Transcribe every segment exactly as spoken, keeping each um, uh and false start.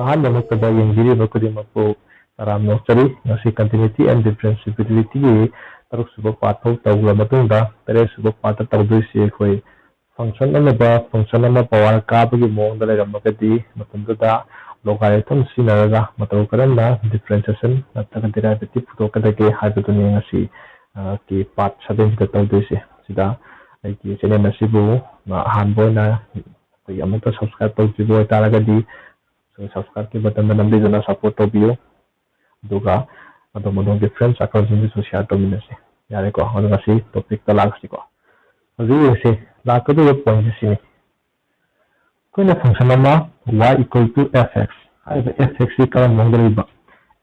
ꯑꯍꯥꯟꯕꯃꯛꯇꯗ ꯌꯦꯡꯕꯤꯔꯤꯕ ꯈꯨꯗꯤꯡꯃꯛꯄꯨ ꯇꯔꯥꯝꯅ ꯑꯣꯛꯆꯔꯤ꯫ ꯉꯁꯤ continuity and differentiability ꯒꯤ ꯇꯔꯨꯛꯁꯨꯕ part ꯐꯥꯎ ꯇꯧꯈ꯭ꯔ ꯃꯇꯨꯡꯗ, ꯇꯔꯦꯠꯁꯨꯕ part ꯇ ꯇꯧꯗꯣꯏꯁꯤ ꯑꯩꯈꯣꯏ function ꯑꯃꯗ function ꯑꯃ power ꯀꯥꯕꯒꯤ ꯃꯑꯣꯡꯗ ꯂꯩꯔꯝꯃꯒꯗꯤ, ꯃꯇꯝꯗꯨꯗ logarithm ꯁꯤꯖꯤꯟꯅꯔꯒ ꯃꯇꯧ ꯀꯔꯝꯅ differentiation ꯅꯠꯇ꯭ꯔꯒ derivative ꯄꯨꯊꯣꯛꯀꯗꯒꯦ ꯍꯥꯏꯕꯗꯨꯅꯤ ꯉꯁꯤ, ꯑ, ꯀꯤ part seven ꯁꯤꯗ ꯇꯧꯗꯣꯏꯁꯦ꯫ ꯁꯤꯗ ꯑꯩꯒꯤ channel ꯑꯁꯤꯕꯨ, ꯑ, ꯑꯍꯥꯟꯕ ꯑꯣꯏꯅ ꯑꯩꯈꯣꯏꯒꯤ ꯑꯃꯨꯛꯇ subscribe ꯇꯧꯗ꯭ꯔꯤꯕ ꯑꯣꯏꯇꯥꯔꯒꯗꯤ, subscribe ꯀꯤ button ꯗ ꯅꯝꯕꯤꯗꯨꯅ support ꯇꯧꯕꯤꯌꯨ꯫ ꯑꯗꯨꯒ ꯑꯗꯣꯝ ꯑꯗꯣꯝꯒꯤ friend circle ꯁꯤꯡꯗꯁꯨ share ꯇꯧꯃꯤꯟꯅꯁꯤ꯫ ꯌꯥꯔꯦꯀꯣ? ꯑꯗꯣ ꯉꯁꯤ topic ꯇ ꯂꯥꯛꯁꯤꯀꯣ꯫ ꯍꯧꯖꯤꯛ ꯌꯦꯡꯁꯤ, ꯂꯥꯛꯀꯗꯧꯔꯤꯕ point ꯁꯤ ꯁꯤꯅꯤ꯫ ꯑꯩꯈꯣꯏꯅ function ꯑꯃ y equal to f x ꯍꯥꯏꯔꯤꯕ f x ꯁꯤ ꯀꯔꯝꯕ ꯃꯑꯣꯡꯗ ꯂꯩꯕ?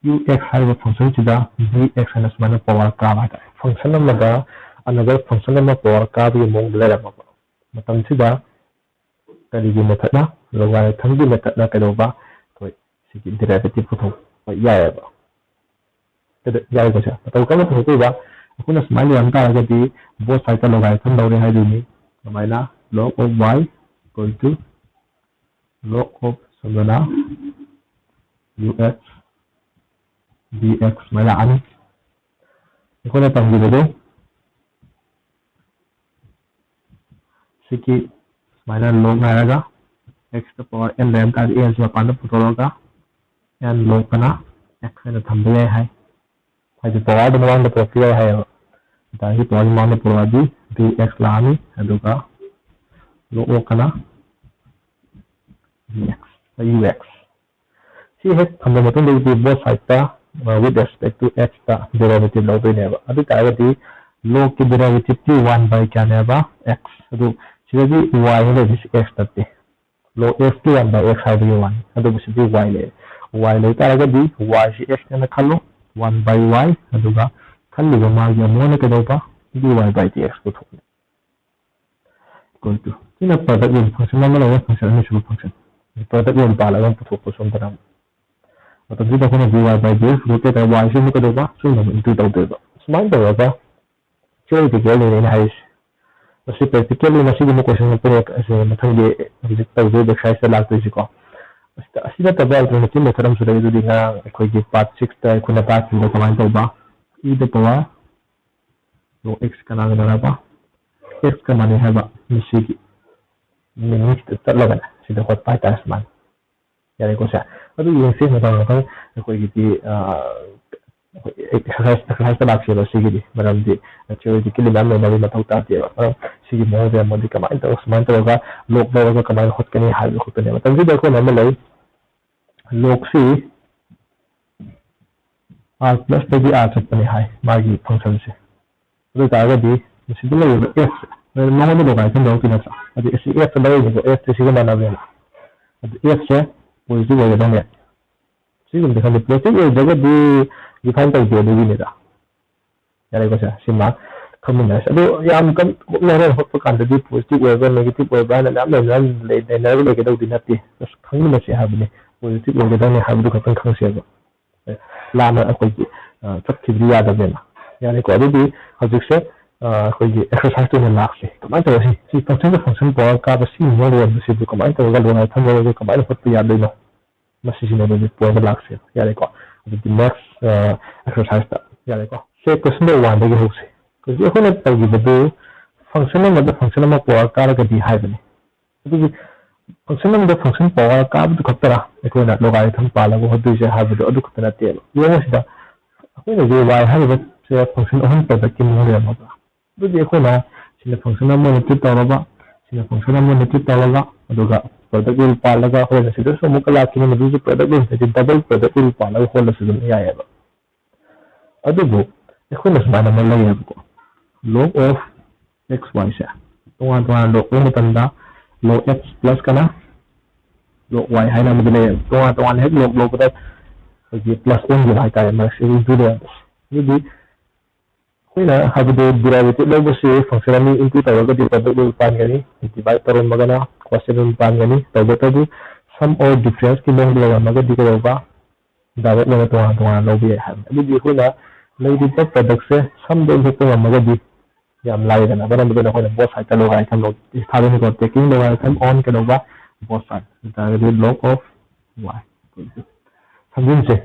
U x ꯍꯥꯏꯔꯤꯕ function ꯁꯤꯗ v x ꯍꯥꯏꯅ ꯁꯨꯃꯥꯏꯅ power ꯀꯥꯕ ꯍꯥꯏꯇꯥꯔꯦ꯫ Function ꯑꯃꯗ another function ꯑꯃ power ꯀꯥꯕꯒꯤ ꯃꯑꯣꯡꯗ ꯂꯩꯔꯝꯃꯕ ꯃꯇꯝꯁꯤꯗ, ꯀꯔꯤꯒꯤ method ꯅ? Logarithm ꯒꯤ method ꯅ ꯀꯩꯗꯧꯕ? ꯑꯩꯈꯣꯏ ꯁꯤꯒꯤ derivative ꯄꯨꯊꯣꯛꯄ ꯌꯥꯏꯑꯕ꯫ ꯀꯩꯗ-, ꯌꯥꯏꯀꯣ ꯁꯦ? ꯃꯇꯧ ꯀꯔꯝꯅ ꯄꯨꯊꯣꯛꯇꯣꯏꯕ? ꯑꯩꯈꯣꯏꯅ ꯁꯨꯃꯥꯏꯅ ꯂꯩꯔꯝ ꯇꯥꯔꯒꯗꯤ, both side ꯇ logarithm ꯂꯧꯔꯦ ꯍꯥꯏꯗꯣꯏꯅꯤ꯫ ꯀꯃꯥꯏꯅ? Log of y equal to log of ꯁꯣꯝꯗꯅ u x dx ꯁꯨꯃꯥꯏꯅ ꯂꯥꯛꯑꯅꯤ꯫ ꯑꯩꯈꯣꯏꯅ ꯇꯝꯈꯤꯕꯗꯣ, ꯁꯤꯒꯤ ꯁꯨꯃꯥꯏꯅ log ꯍꯥꯏꯔꯒ x ꯇ power n ꯂꯩꯔꯝ ꯇꯥꯔꯗꯤ n ꯁꯤ ꯃꯄꯥꯟꯗ ꯄꯨꯊꯣꯛꯑꯒ n log ꯑꯅ x ꯍꯥꯏꯅ ꯊꯝꯕ ꯌꯥꯏ ꯍꯥꯏ꯫ ꯍꯥꯏꯗꯤ power ꯗꯨ ꯃꯃꯥꯡꯗ ꯄꯨꯔꯛꯄ ꯌꯥꯏ ꯍꯥꯏꯌꯦꯕ꯫ ꯉꯁꯥꯏꯒꯤ power ꯗꯨ ꯃꯃꯥꯡꯗ ꯄꯨꯔꯛꯑꯗꯤ dx ꯂꯥꯛꯑꯅꯤ, ꯑꯗꯨꯒ log ꯑꯅ dx, ux꯫ ꯁꯤ ꯍꯦꯛ ꯊꯝꯕ ꯃꯇꯨꯡꯗꯒꯤꯗꯤ both side ꯇ, ꯑ, with respect to x ꯇ derivative ꯂꯧꯗꯣꯏꯅꯦꯕ꯫ ꯑꯗꯨ ꯑꯣꯏꯇꯥꯔꯒꯗꯤ log ꯀꯤ derivative T one by ꯀꯌꯥꯅꯦꯕ? X꯫ ꯑꯗꯨ ꯁꯤꯗꯗꯤ y ꯅ ꯂꯩꯔꯤꯁꯤ x ꯅꯠꯇꯦ꯫ Log x ꯀꯤ one by x ꯍꯥꯏꯕꯒꯤ ꯋꯥꯅꯤ꯫ ꯑꯗꯨꯕꯨ ꯁꯤꯗꯤ y ꯂꯩꯔꯦ꯫ Y ꯂꯩ ꯇꯥꯔꯒꯗꯤ y ꯁꯤ x ꯅꯦꯅ ꯈꯜꯂꯨ, one by y, ꯑꯗꯨꯒ ꯈꯜꯂꯤꯕ ꯃꯥꯒꯤ ꯑꯃꯨꯛ ꯍꯟꯅ ꯀꯩꯗꯧꯕ? dy by dx ꯄꯨꯊꯣꯛꯄ꯫ Equal to꯫ ꯁꯤꯅ product ꯌꯣꯟ function ꯑꯃ ꯂꯩꯔꯦ, function ꯑꯅꯤꯁꯨꯕ function꯫ Product ꯌꯣꯟ ꯄꯥꯜꯂꯒ ꯑꯃꯨꯛ ꯄꯨꯊꯣꯛꯄ ꯁꯣꯝꯗꯅ ꯑꯃꯨꯛ꯫ ꯃꯇꯝꯁꯤꯗ ꯑꯩꯈꯣꯏꯅ dy by dx ꯄꯨꯊꯣꯛꯀꯦ ꯍꯥꯏ ꯇꯥꯔꯗꯤ y ꯁꯤ ꯑꯃꯨꯛ ꯀꯩꯗꯧꯕ? ꯁꯤꯒꯨꯝꯕ ꯑꯃꯨꯛ into ꯇꯧꯗꯣꯏꯕ꯫ ꯁꯨꯃꯥꯏꯅ ꯇꯧꯔꯒ theoretical ꯗꯅꯦ ꯑꯩꯅ ꯍꯥꯏꯔꯤꯁꯦ꯫ ꯃꯁꯤ practically ꯃꯁꯤꯒꯨꯝꯕ question ꯑꯃ ꯄꯨꯔꯛ-, ꯑꯁꯤ ꯃꯊꯪꯒꯤ ꯍꯧꯖꯤꯛ ꯇꯧꯗꯣꯏꯕ exercise ꯇ ꯂꯥꯛꯇꯣꯏꯁꯤꯀꯣ꯫ ꯑꯁꯤ ꯅꯠꯇꯕ alternative method ꯑꯃꯁꯨ ꯂꯩ꯫ ꯑꯗꯨꯗꯤ ꯉꯔꯥꯡ ꯑꯩꯈꯣꯏꯒꯤ part sixꯇ ꯑꯩꯈꯣꯏꯅ ꯇꯥꯛꯈꯤꯕꯗ ꯀꯃꯥꯏꯅ ꯇꯧꯕ, e the power log x ꯀꯅꯥꯒ ꯃꯥꯟꯅꯕ, x ꯀ ꯃꯥꯟꯅꯩ ꯍꯥꯏꯕ, ꯃꯁꯤꯒꯤ meaningsꯇ ꯆꯠꯂꯒꯅꯦ ꯁꯤꯗ ꯍꯣꯠꯄ ꯍꯥꯏꯇꯥꯔꯦ ꯁꯨꯃꯥꯏꯅ꯫ ꯌꯥꯔꯦꯀꯣ ꯁꯦ? ꯑꯗꯨ ꯌꯦꯡꯁꯤ ꯃꯊꯪ ꯃꯊꯪ ꯑꯩꯈꯣꯏꯒꯤꯗꯤ exercise exerciseꯇ ꯂꯥꯛꯁꯦꯕ꯫ ꯁꯤꯒꯤꯗꯤ ꯃꯔꯝꯗꯤ theoretically ꯃꯌꯥꯝ ꯂꯩꯅꯕꯒꯤ ꯃꯊꯧ ꯇꯥꯗꯦꯕ꯫ ꯃꯔꯝ ꯁꯤꯒꯤ ꯃꯑꯣꯡꯁꯦ ꯌꯦꯡꯉꯣꯗꯤ ꯀꯃꯥꯏꯅ ꯇꯧꯔ ꯁꯨꯃꯥꯏꯅ ꯇꯧꯔꯒ log ꯂꯧꯔꯒ ꯀꯃꯥꯏꯅ ꯍꯣꯠꯀꯅꯤ ꯍꯥꯏꯕ ꯈꯣꯠꯀꯅꯤ꯫ ꯃꯇꯝꯁꯤꯗ ꯑꯩꯈꯣꯏꯅ ꯑꯃ ꯂꯩ, logꯁꯤ r plusꯇꯒꯤ r ꯆꯠꯄꯅꯤ ꯍꯥꯏ ꯃꯥꯒꯤ functionꯁꯦ꯫ ꯑꯗꯨ ꯑꯣꯏꯇꯥꯔꯒꯗꯤ ꯃꯁꯤꯗ ꯂꯩꯔꯤꯕ fꯁꯦ ꯃꯉꯣꯟꯗ logarithm ꯂꯧꯔꯛꯇꯣꯏ ꯅꯠꯇ꯭ꯔꯥ? ꯑꯗꯨ ꯑꯁꯤ fꯇ ꯂꯧꯔꯤꯕꯀꯣ, fꯁꯦ ꯁꯤꯒ ꯃꯥꯟꯅꯕꯅꯤꯅ꯫ ꯑꯗꯨ fꯁꯦ positive ꯑꯣꯏꯒꯗꯕꯅꯦ꯫ ꯁꯤꯒꯨꯝꯕꯗ ꯈꯪꯗꯦ, positive ꯑꯣꯏꯗ꯭ꯔꯒꯗꯤ define ꯇꯧꯗꯦ ꯑꯗꯨꯒꯤꯅꯤꯗ꯫ ꯌꯥꯔꯦꯀꯣ ꯁꯦ? ꯁꯤꯃ ꯈꯪꯃꯤꯟꯅꯔꯁꯤ꯫ ꯑꯗꯣ ꯌꯥꯝ ꯀꯟꯅ ꯀꯨꯞꯅ ꯍꯣꯔꯦꯟ ꯍꯣꯠꯄ ꯀꯥꯟꯗꯗꯤ positive ꯑꯣꯏꯕ꯭ꯔꯥ negative ꯑꯣꯏꯕ꯭ꯔꯥ ꯍꯥꯏꯅ ꯃꯌꯥꯝ ꯂꯩꯅꯔ-, ꯂꯩ-, ꯂꯩꯅꯔꯒ ꯂꯩꯒꯗꯧꯗꯤ ꯅꯠꯇꯦ꯫ Just ꯈꯪꯃꯤꯟꯅꯁꯤ ꯍꯥꯏꯕꯅꯤ, positive ꯑꯣꯏꯒꯗꯕꯅꯤ ꯍꯥꯏꯕꯗꯨ ꯈꯛꯇꯪ ꯈꯪꯁꯦꯕ꯫ ꯂꯥꯟꯅ ꯑꯩꯈꯣꯏꯒꯤ ꯆꯠꯈꯤꯕꯗꯤ ꯌꯥꯗꯕꯅꯤꯅ꯫ ꯌꯥꯔꯦꯀꯣ? ꯑꯗꯨꯗꯤ ꯍꯧꯖꯤꯛꯁꯦ ꯑꯩꯈꯣꯏꯒꯤ exerciseꯇ ꯑꯣꯏꯅ ꯂꯥꯛꯁꯦ꯫ ꯀꯃꯥꯏꯅ ꯇꯧꯔꯁꯤ? ꯁꯤ functionꯒ function power ꯀꯥꯕ ꯁꯤꯒꯤ ꯃꯑꯣꯡꯗ ꯑꯣꯏꯕꯁꯤꯕꯨ ꯀꯃꯥꯏꯅ ꯇꯧꯔꯒ logarithm ꯂꯧꯔꯒ ꯀꯃꯥꯏꯅ ꯍꯣꯠꯄ ꯌꯥꯗꯣꯏꯅꯣ? ꯃꯁꯤꯁꯤꯅ ꯑꯗꯨꯗꯤ pointꯇ ꯂꯥꯛꯁꯦꯕ꯫ ꯌꯥꯔꯦꯀꯣ? ꯑꯗꯨꯗꯤ next exerciseꯇ꯫ ꯌꯥꯔꯦꯀꯣ? ꯁꯦ, question number oneꯗꯒꯤ ꯍꯧꯁꯦ꯫ ꯍꯧꯖꯤꯛ ꯑꯩꯈꯣꯏꯅ ꯇꯧꯈꯤꯕꯗꯨ function ꯑꯃꯗ function ꯑꯃ power ꯀꯥꯔꯒꯗꯤ ꯍꯥꯏꯕꯅꯤ꯫ ꯑꯗꯨꯗꯤ function ꯑꯃꯗ function power ꯀꯥꯕꯗꯨ ꯈꯛꯇꯔ ꯑꯩꯈꯣꯏꯅ logarithm ꯄꯥꯜꯂꯒ ꯍꯣꯠꯇꯣꯏꯁꯦ ꯍꯥꯏꯕꯗꯣ ꯑꯗꯨ ꯈꯛꯇ ꯅꯠꯇꯦꯕ꯫ ꯌꯦꯡꯉꯣ ꯁꯤꯗ, ꯑꯩꯈꯣꯏꯅ ꯍꯧꯖꯤꯛ y ꯍꯥꯏꯔꯤꯕꯁꯦ function ꯑꯍꯨꯝ productꯀꯤ ꯃꯑꯣꯡꯗ ꯂꯩꯔꯝꯃꯕ꯭ꯔꯥ? ꯑꯗꯨꯗꯤ ꯑꯩꯈꯣꯏꯅ ꯁꯤꯅ function ꯑꯃ ꯑꯣꯏꯅ treat ꯇꯧꯔꯕ, ꯁꯤꯅ function ꯑꯃ ꯑꯣꯏꯅ treat ꯇꯧꯔꯒ, ꯑꯗꯨꯒ product rule ꯄꯥꯜꯂꯒ ꯑꯩꯈꯣꯏꯅ ꯁꯤꯗꯁꯨ ꯑꯃꯨꯛꯀ ꯂꯥꯛꯈꯤꯅꯤ, ꯃꯗꯨꯁꯨ product rule ꯍꯥꯏꯗꯤ double product rule ꯄꯥꯜꯂꯒ ꯍꯣꯠꯂꯁꯨ ꯑꯗꯨꯝ ꯌꯥꯏꯑꯕ꯫ ꯑꯗꯨꯕꯨ ꯑꯩꯈꯣꯏꯅ ꯁꯨꯃꯥꯏꯅ ꯑꯃ ꯂꯩꯌꯦꯕꯀꯣ, log of x yꯁꯦ ꯇꯣꯉꯥꯟ ꯇꯣꯉꯥꯟꯅ log ꯂꯧꯕ ꯃꯇꯝꯗ log x plus ꯀꯅ log y ꯍꯥꯏꯅ ꯑꯃꯗꯤ ꯂꯩꯌꯦꯕ꯫ ꯇꯣꯉꯥꯟ ꯇꯣꯉꯥꯟꯅ ꯍꯦꯛ log ꯂꯧꯕꯗ ꯑꯩꯈꯣꯏꯒꯤ plus ꯑꯣꯟꯈꯤꯕ ꯍꯥꯏꯇꯥꯔꯦ, ꯃꯔꯛꯁꯤꯗ into ꯂꯩꯔꯝꯕꯁꯦ꯫ ꯑꯗꯨꯗꯤ ꯑꯩꯈꯣꯏꯅ ꯍꯥꯏꯕꯗꯤ derivative ꯂꯧꯕꯁꯤ function ꯑꯅꯤ into ꯇꯧꯔꯒꯗꯤ product rule ꯄꯥꯟꯒꯅꯤ, divide ꯇꯧꯔꯝꯃꯒꯅ quotient rule ꯄꯥꯟꯒꯅꯤ꯫ ꯇꯧꯕꯇꯕꯨ sum or differenceꯀꯤ ꯃꯑꯣꯡꯗ ꯂꯩꯔꯝꯃꯒꯗꯤ ꯀꯩꯗꯧꯕ, direct ꯑꯣꯏꯅ ꯇꯣꯉꯥꯟ ꯇꯣꯉꯥꯟꯅ ꯂꯧꯕ ꯌꯥꯏ ꯍꯥꯏꯕꯅꯤ꯫ ꯑꯗꯨꯗꯤ ꯑꯩꯈꯣꯏꯅ ꯂꯩꯔꯤꯕ productꯁꯦ sumꯗ ꯑꯣꯟꯊꯣꯛꯄ ꯉꯝꯃꯒꯗꯤ ꯌꯥꯝ ꯂꯥꯏꯗꯅ, ꯃꯔꯝ ꯑꯗꯨꯅ ꯑꯩꯈꯣꯏꯅ both sideꯇ logarithm ꯂꯧ-, ꯊꯥꯗꯣꯏꯅꯤꯀꯣ, taking logarithm on ꯀꯩꯗꯧꯕ, both side꯫ ꯑꯗꯨ ꯇꯥꯔꯒꯗꯤ log of y equal to, ꯁꯝꯖꯤꯟꯁꯦ,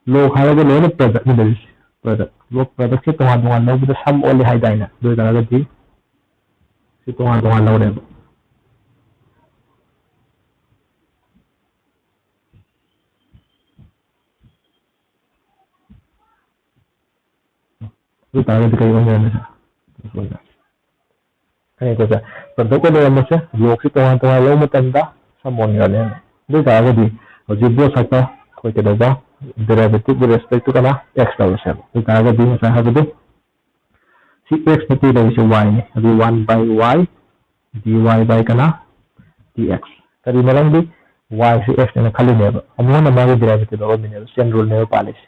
log ꯍꯥꯏꯔꯒ ꯂꯣꯏꯅ product ꯅꯤ ꯂꯩꯔꯤꯁꯦ꯫ Product, log product ꯁꯦ ꯇꯣꯉꯥꯟ ꯇꯣꯉꯥꯟ ꯂꯧꯕꯗ sum ꯑꯣꯜꯂꯦ ꯍꯥꯏꯗꯥꯏꯅꯦ? ꯑꯗꯨ ꯑꯣꯏꯇꯥꯔꯒꯗꯤ ꯁꯤ ꯇꯣꯉꯥꯟ ꯇꯣꯉꯥꯟ ꯂꯧꯔꯦꯕ꯫ ꯑꯗꯨ ꯑꯣꯏꯇꯥꯔꯒꯗꯤ ꯀꯔꯤ ꯑꯣꯏꯅꯔꯝꯃꯤ ꯁꯦ? ꯈꯪꯉꯦꯀꯣ ꯁꯦ? Product ꯑꯣꯏꯅꯔꯝꯕꯁꯦ, log ꯁꯤ ꯇꯣꯉꯥꯟ ꯇꯣꯉꯥꯟ ꯂꯧꯕ ꯃꯇꯝꯗ sum ꯑꯣꯟꯈ꯭ꯔꯅꯦꯕ꯫ ꯑꯗꯨ ꯑꯣꯏꯇꯥꯔꯒꯗꯤ ꯍꯧꯖꯤꯛ both side ꯇ ꯑꯩꯈꯣꯏ ꯀꯩꯗꯧꯕ? Derivative with respect to ꯀꯅꯥ? X ꯂꯧꯔꯁꯦꯕ꯫ ꯑꯗꯨ ꯑꯣꯏꯇꯥꯔꯒꯗꯤ ꯉꯁꯥꯏ ꯍꯥꯏꯕꯗꯣ ꯁꯤ x ꯅꯠꯇꯦ ꯂꯩꯔꯤꯁꯦ y ꯅꯤ꯫ ꯑꯗꯨ one by y dy by ꯀꯅꯥ? Dx꯫ ꯀꯔꯤ ꯃꯔꯝꯗꯤ? Y ꯁꯤ x ꯅꯦꯅ ꯈꯜꯂꯤꯅꯦꯕ꯫ ꯑꯃꯨꯛ ꯍꯟꯅ ꯃꯥꯒꯤ derivative ꯂꯧꯔꯝꯃꯤꯅꯦꯕ꯫ Chain rule ꯅꯦꯕ ꯄꯥꯜꯂꯤꯁꯦ꯫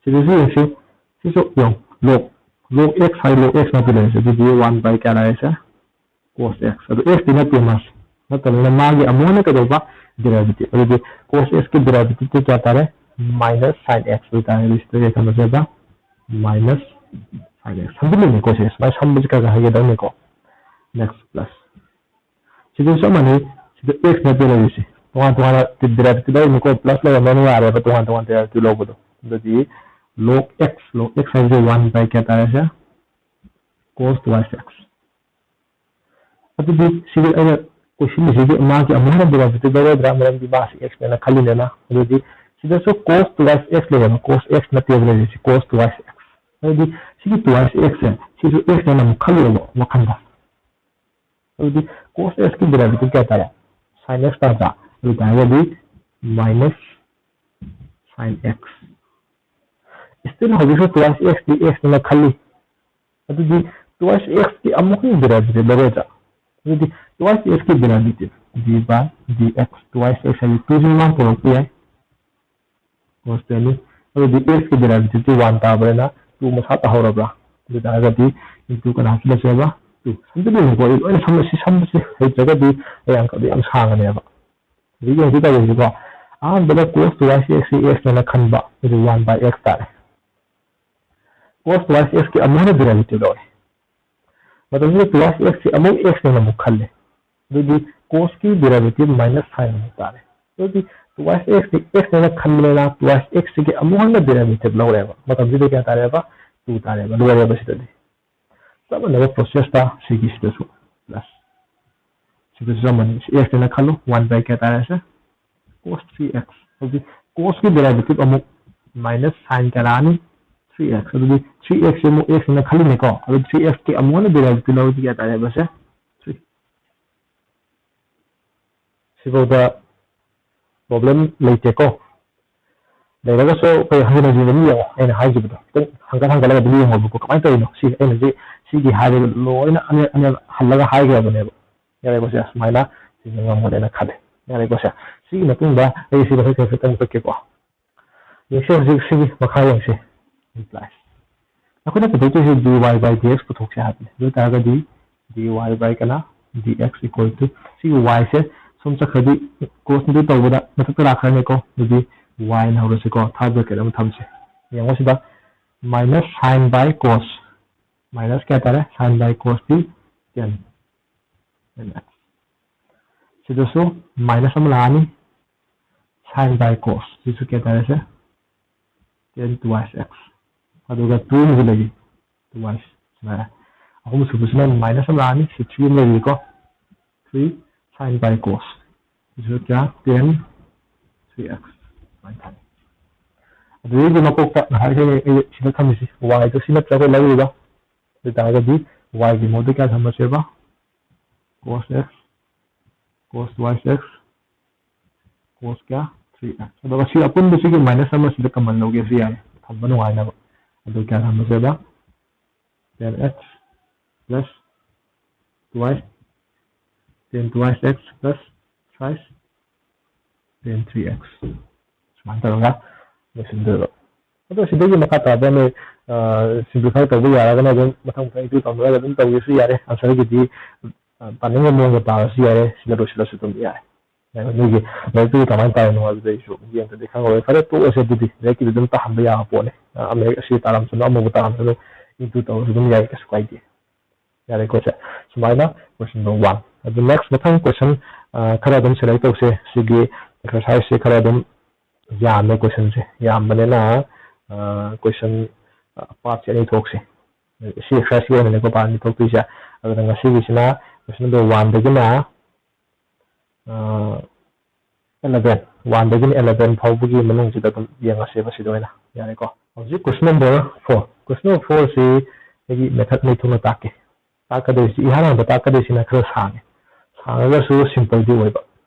ꯁꯤꯗꯁꯨ ꯌꯦꯡꯁꯤ꯫ ꯁꯤꯁꯨ ꯌꯦꯡꯉꯨ꯫ Log, log x ꯍꯥꯏ, log x ꯅꯠꯇꯦ ꯂꯩꯔꯤꯁꯦ꯫ ꯑꯗꯨꯗꯤ one by ꯀꯌꯥ ꯂꯩꯔꯤꯁꯦ? Cos x꯫ ꯑꯗꯨ x ꯇꯤ ꯅꯠꯇꯦ ꯃꯥꯁꯦ꯫ ꯅꯠꯇꯕꯅꯤꯅ ꯃꯥꯒꯤ ꯑꯃꯨꯛ ꯍꯟꯅ ꯀꯩꯗꯧꯕ? Derivative꯫ ꯑꯗꯨꯗꯤ cos x ꯀꯤ derivative ꯇꯤ ꯀꯌꯥ ꯇꯥꯔꯦ? Minus sin x ꯑꯣꯏ ꯇꯥꯔꯦ꯫ ꯑꯗꯨ ꯁꯤꯗ ꯀꯩ ꯊꯝꯃꯁꯦꯕ? Minus sin x꯫ ꯁꯝꯖꯤꯜꯂꯤꯅꯦꯀꯣ ꯁꯦ꯫ ꯁꯨꯃꯥꯏꯅ ꯁꯝꯕꯁꯤ ꯈꯔ ꯈꯔ ꯍꯩꯒꯗꯕꯅꯤꯀꯣ꯫ Next plus꯫ ꯁꯤꯗꯁꯨ ꯆꯞ ꯃꯥꯟꯅꯩ꯫ ꯁꯤꯗ x ꯅꯠꯇꯦ ꯂꯩꯔꯤꯁꯦ꯫ ꯇꯣꯉꯥꯟ ꯇꯣꯉꯥꯟꯅ derivative ꯂꯧꯔꯤꯅꯤꯀꯣ꯫ Plus ꯂꯩꯔꯝꯃꯅꯤ ꯌꯥꯔꯦꯕ ꯇꯣꯉꯥꯟ ꯇꯣꯉꯥꯟ derivative ꯂꯧꯕꯗꯣ꯫ ꯑꯗꯨꯗꯤ log x, log x ꯍꯥꯏꯁꯦ one by ꯀꯌꯥ ꯇꯥꯔꯦ ꯁꯦ? Cos twice x꯫ ꯑꯗꯨꯗꯤ ꯁꯤꯗ ꯑꯩꯅ ꯀꯣꯏꯁꯤꯜꯂꯤꯁꯤꯗꯤ ꯃꯥꯒꯤ ꯑꯃꯨꯛ ꯍꯟꯅ derivative ꯂꯧꯔꯣꯏꯗ꯭ꯔꯥ? ꯃꯔꯝꯗꯤ ꯃꯥꯁꯤ x ꯅꯦꯅ ꯈꯜꯂꯤꯗꯅ꯫ ꯑꯗꯨꯗꯤ ꯁꯤꯗꯁꯨ cos twice x ꯂꯩꯔꯦꯕ꯫ Cos x ꯅꯠꯇꯦꯕ ꯂꯩꯔꯤꯁꯤ, cos twice x꯫ ꯑꯗꯨꯗꯤ ꯁꯤꯒꯤ twice x ꯁꯦ, ꯁꯤꯁꯨ x ꯅꯦꯅ ꯑꯃꯨꯛ ꯈꯜꯂꯦꯕ ꯋꯥꯈꯜꯗ꯫ ꯑꯗꯨꯗꯤ cos x ꯀꯤ derivative ꯀꯌꯥ ꯇꯥꯔꯦ? Sin x ꯇꯥꯗ꯭ꯔꯥ? ꯑꯗꯨ ꯑꯣꯏꯇꯥꯔꯒꯗꯤ minus sin x꯫ Still ꯍꯧꯖꯤꯛꯁꯨ twice x ꯇꯤ x ꯅꯦꯅ ꯈꯜꯂꯤ꯫ ꯑꯗꯨꯗꯤ twice x ꯀꯤ ꯑꯃꯨꯛ ꯍꯟꯅ derivative ꯂꯧꯔꯣꯏꯗ꯭ꯔꯥ? ꯑꯗꯨꯗꯤ twice x ꯀꯤ derivative d by dx, twice x ꯍꯥꯏꯗꯤ two ꯁꯤ ꯃꯃꯥꯡ ꯄꯨꯔꯛꯄ ꯌꯥꯏ꯫ Cos ꯇꯨ ꯅꯤ꯫ ꯑꯗꯨꯗꯤ x ꯀꯤ derivative ꯇꯤ one ꯇꯥꯕꯅꯤꯅ two ꯃꯁꯥ ꯇꯥꯍꯧꯔꯕ꯭ꯔꯥ? ꯑꯗꯨ ꯑꯣꯏꯇꯥꯔꯒꯗꯤ into ꯀꯅꯥ ꯍꯥꯞꯆꯤꯜꯂꯁꯦꯕ? Two꯫ ꯁꯝꯖꯤꯜꯂꯨꯅꯨꯀꯣ, ꯑꯩ ꯂꯣꯏꯅ ꯁꯝꯕꯁꯤ, ꯁꯝꯕꯁꯤ ꯍꯩꯇ꯭ꯔꯒꯗꯤ ꯑꯩ ꯑꯪꯀꯗꯣ ꯌꯥꯝ ꯁꯥꯡꯉꯅꯦꯕ꯫ ꯍꯧꯖꯤꯛ ꯌꯦꯡꯁꯤ ꯇꯧꯔꯤꯁꯤꯀꯣ꯫ ꯑꯍꯥꯟꯕꯗ cos twice x ꯁꯤ x ꯅꯦꯅ ꯈꯟꯕ, ꯑꯗꯨꯗꯤ one by x ꯇꯥꯔꯦ꯫ Cos twice x ꯀꯤ ꯑꯃꯨꯛ ꯍꯟꯅ derivative ꯂꯧꯔꯦ꯫ ꯃꯇꯝꯁꯤꯗ twice x ꯁꯤ ꯑꯃꯨꯛ x ꯅꯦꯅ ꯑꯃꯨꯛ ꯈꯜꯂꯦ꯫ ꯑꯗꯨꯗꯤ cos ꯀꯤ derivative minus sin ꯑꯃꯨꯛ ꯇꯥꯔꯦ꯫ ꯑꯗꯨꯗꯤ twice x T x ꯅꯦꯅ ꯈꯟꯕꯅꯤꯅ twice x ꯁꯤꯒꯤ ꯑꯃꯨꯛ ꯍꯟꯅ derivative ꯂꯧꯔꯦꯕ꯫ ꯃꯇꯝꯁꯤꯗ ꯀꯌꯥ ꯇꯥꯔꯦꯕ? Two ꯇꯥꯔꯦꯕ꯫ ꯂꯣꯏꯔꯦꯕ ꯁꯤꯗꯗꯤ꯫ ꯆꯞ ꯃꯥꯟꯅꯕ process ꯇ ꯁꯤꯒꯤꯁꯤꯗꯁꯨ plus꯫ ꯁꯤꯗꯁꯨ ꯆꯞ ꯃꯥꯟꯅꯩ꯫ ꯁꯤ x ꯅꯦꯅ ꯈꯜꯂꯨ꯫ One by ꯀꯌꯥ ꯇꯥꯔꯦ ꯁꯦ? Cos three x꯫ ꯍꯧꯖꯤꯛ cos ꯀꯤ derivative ꯑꯃꯨꯛ minus sin ꯀꯌꯥ ꯂꯥꯛꯑꯅꯤ? Three x꯫ ꯑꯗꯨꯗꯤ three x ꯁꯦ ꯑꯃꯨꯛ x ꯅꯦꯅ ꯈꯜꯂꯤꯅꯦꯀꯣ꯫ ꯑꯗꯨ three x ꯀꯤ ꯑꯃꯨꯛ ꯍꯟꯅ derivative ꯂꯧꯔꯗꯤ ꯀꯌꯥ ꯇꯥꯔꯦꯕ ꯁꯦ? Three꯫ ꯁꯤꯐꯥꯎꯗ problem ꯂꯩꯇꯦꯀꯣ꯫ ꯂꯩꯔꯒꯁꯨ ꯑꯩꯈꯣꯏ ꯍꯟꯖꯤꯟ ꯍꯟꯖꯤꯟ ꯑꯗꯨꯝ ꯌꯦꯡꯉꯣ꯫ ꯑꯩꯅ ꯍꯥꯏꯈꯤꯕꯗꯣ ꯈꯤꯇꯪ ꯍꯪꯒꯠ ꯍꯟꯒꯠꯂꯒ ꯑꯗꯨꯝ ꯌꯦꯡꯉꯣꯕꯀꯣ꯫ ꯀꯃꯥꯏꯅ ꯇꯧꯔꯤꯅꯣ? ꯁꯤ ꯑꯩꯅ ꯍꯧꯖꯤꯛ ꯁꯤꯒꯤ ꯍꯥꯏꯔꯤꯕ ꯂꯣꯏꯅ ꯑꯅꯤꯔꯛ ꯑꯅꯤꯔꯛ ꯍꯜꯂꯒ ꯍꯥꯏꯈ꯭ꯔꯕꯅꯦꯕ꯫ ꯌꯥꯔꯦꯀꯣ ꯁꯦ? ꯁꯨꯃꯥꯏꯅ ꯁꯤꯁꯦ ꯉꯝꯒꯅꯦꯅ ꯈꯜꯂꯦ꯫ ꯌꯥꯔꯦꯀꯣ ꯁꯦ? ꯁꯤꯒꯤ ꯃꯇꯨꯡꯗ ꯑꯩ ꯁꯤꯗ ꯈꯔ ꯈꯔ ꯈꯤꯇꯪ ꯃꯨꯊꯠꯀꯦꯀꯣ꯫ ꯌꯦꯡꯁꯦ, ꯍꯧꯖꯤꯛ ꯁꯤꯒꯤ ꯃꯈꯥ ꯌꯦꯡꯁꯦ꯫ Implies ꯑꯩꯈꯣꯏꯅ ꯄꯨꯊꯣꯛꯇꯣꯏꯁꯦ dy by dx ꯄꯨꯊꯣꯛꯁꯦ ꯍꯥꯏꯕꯅꯦ꯫ ꯑꯗꯨ ꯑꯣꯏ ꯇꯥꯔꯒꯗꯤ dy by ꯀꯅꯥ? Dx equal to ꯁꯤꯒꯤ y ꯁꯦ ꯁꯨꯝ ꯆꯠꯈ꯭ꯔꯗꯤ cos ꯗꯨ ꯇꯧꯕꯗ ꯃꯊꯛꯇ ꯂꯥꯛꯈ꯭ꯔꯅꯤꯀꯣ꯫ ꯑꯗꯨꯗꯤ y ꯅ ꯍꯧꯔꯁꯤꯀꯣ꯫ Third bracket ꯑꯃ ꯊꯝꯁꯦ꯫ ꯌꯦꯡꯉꯣ ꯁꯤꯗ minus sin by cos꯫ Minus ꯀꯌꯥ ꯇꯥꯔꯦ? Sin by cos T ten꯫ ꯁꯤꯗꯁꯨ minus ꯑꯃ ꯂꯥꯛꯑꯅꯤ꯫ Sin by cos ꯁꯤꯁꯨ ꯀꯌꯥ ꯇꯥꯔꯦ ꯁꯦ? Ten twice x꯫ ꯑꯗꯨꯒ two ꯑꯃꯁꯨ ꯂꯩꯔꯤ꯫ Twice ꯁꯨꯃꯥꯏꯅ꯫ ꯑꯍꯨꯝ ꯁꯨꯕꯁꯤꯅ minus ꯑꯃ ꯂꯥꯛꯑꯅꯤ꯫ ꯁꯤ three ꯑꯃ ꯂꯩꯔꯤꯀꯣ꯫ Three sin by cos ꯁꯤꯁꯨ ꯀꯌꯥ? Ten three x꯫ ꯁꯨꯃꯥꯏꯅ ꯊꯥꯔꯦ꯫ ꯑꯗꯨꯗꯩꯗꯤ ꯃꯀꯣꯛꯇ ꯉꯁꯥꯏ ꯑꯩꯈꯣꯏ ꯑꯩ ꯁꯤꯗ ꯊꯝꯃꯤꯁꯤ y ꯗꯣ ꯁꯤ ꯅꯠꯇ꯭ꯔꯥ ꯑꯩꯈꯣꯏ ꯂꯧꯔꯤꯕ? ꯑꯗꯨ ꯑꯣꯏ ꯇꯥꯔꯒꯗꯤ y ꯒꯤ ꯃꯍꯨꯠꯇ ꯀꯌꯥ ꯊꯝꯃꯁꯦꯕ? Cos x, cos twice x, cos ꯀꯌꯥ? Three x꯫ ꯑꯗꯨꯒ ꯁꯤ ꯑꯄꯨꯟꯕꯁꯤꯒꯤ minus ꯑꯃ ꯁꯤꯗ common ꯂꯧꯒꯦꯁꯨ ꯌꯥꯏ, ꯊꯝꯕ ꯅꯨꯡꯉꯥꯏꯅꯕ꯫ ꯑꯗꯨ ꯀꯌꯥ ꯊꯝꯃꯁꯦꯕ? Ten x plus twice, ten twice x plus thrice ten three x꯫ ꯁꯨꯃꯥꯏꯅ ꯇꯧꯔꯒ ꯂꯣꯏꯁꯤꯟꯗꯣꯏꯕ꯫ ꯑꯗꯣ ꯁꯤꯗꯒꯤ ꯃꯈꯥ ꯇꯥꯕ ꯅꯣꯏ simplify ꯇꯧꯕ ꯌꯥꯔꯒꯅ ꯑꯗꯨꯝ ꯃꯊꯪ ꯃꯊꯪ ꯏꯇꯨ ꯇꯧꯅꯔꯒ ꯑꯗꯨꯝ ꯇꯧꯒꯦꯁꯨ ꯌꯥꯔꯦ꯫ Answer ꯒꯤꯗꯤ ꯄꯥꯅꯤꯡꯕ ꯃꯑꯣꯡꯗ ꯄꯥꯔꯁꯨ ꯌꯥꯔꯦ, ꯁꯤꯗ ꯂꯣꯏꯁꯤꯜꯂꯁꯨ ꯑꯗꯨꯝ ꯌꯥꯔꯦ꯫ ꯅꯣꯏꯒꯤ ꯂꯥꯏꯔꯤꯛꯇꯨ ꯀꯃꯥꯏꯅ ꯄꯥꯔꯤꯅꯣ ꯍꯥꯏꯕꯗꯨ ꯑꯩꯁꯨ ꯌꯦꯡꯗ꯭ꯔꯗꯤ ꯈꯪꯉꯔꯣꯏ꯫ ꯐꯔꯦ, ꯇꯣꯛꯑꯁꯦ ꯑꯗꯨꯗꯤ꯫ ꯂꯥꯏꯔꯤꯛꯀꯤꯗꯤ ꯑꯗꯨꯝ ꯇꯥꯍꯟꯕ ꯌꯥꯕ ꯄꯣꯠꯅꯤ꯫ ꯑꯃ ꯍꯦꯛ ꯑꯁꯤ ꯇꯥꯔꯝꯁꯅꯨ, ꯑꯃꯕꯨ ꯇꯥꯔꯝꯁꯅꯨ, ꯏꯇꯨ ꯇꯧꯔꯁꯨ ꯑꯗꯨꯝ ꯌꯥꯏ, ꯀꯩꯁꯨ ꯀꯥꯏꯗꯦ꯫ ꯌꯥꯔꯦꯀꯣ ꯁꯦ? ꯁꯨꯃꯥꯏꯅ question number one꯫ ꯑꯗꯨ next ꯃꯊꯪ question ꯈꯔ ꯑꯗꯨꯝ select ꯇꯧꯁꯦ꯫ ꯁꯤꯒꯤ exercise ꯁꯦ ꯈꯔ ꯑꯗꯨꯝ ꯌꯥꯝꯃꯦ, question ꯁꯦ ꯌꯥꯝꯕꯅꯤꯅ question part ꯁꯦ ꯑꯅꯤ ꯊꯣꯛꯁꯦ꯫ ꯁꯤ exercise ꯀꯤ ꯑꯣꯏꯅꯅꯦꯀꯣ part ꯑꯅꯤ ꯊꯣꯛꯇꯣꯏꯁꯦ꯫ ꯑꯗꯨꯅ ꯉꯁꯤꯒꯤꯁꯤꯅ question number one ꯗꯒꯤꯅ eleven, one ꯗꯒꯤꯅ eleven ꯐꯥꯎꯕꯒꯤ ꯃꯅꯨꯡꯁꯤꯗ ꯑꯗꯨꯝ ꯌꯦꯡꯉꯁꯦꯕ ꯁꯤꯗ ꯑꯣꯏꯅ꯫ ꯌꯥꯔꯦꯀꯣ? ꯍꯧꯖꯤꯛ question number four, question number four ꯁꯤ ꯑꯩꯒꯤ method ꯑꯅꯤ ꯊꯣꯛꯅ ꯇꯥꯛꯀꯦ꯫ ꯇꯥꯛꯀꯗꯣꯏꯁꯤ, ꯏꯍꯥꯟ ꯍꯥꯟꯕ ꯇꯥꯛꯀꯗꯣꯏꯁꯤꯅ ꯈꯔ ꯁꯥꯡꯉꯦ, ꯁꯥꯡꯉꯒꯁꯨ simple ꯗꯤ ꯑꯣꯏꯕ,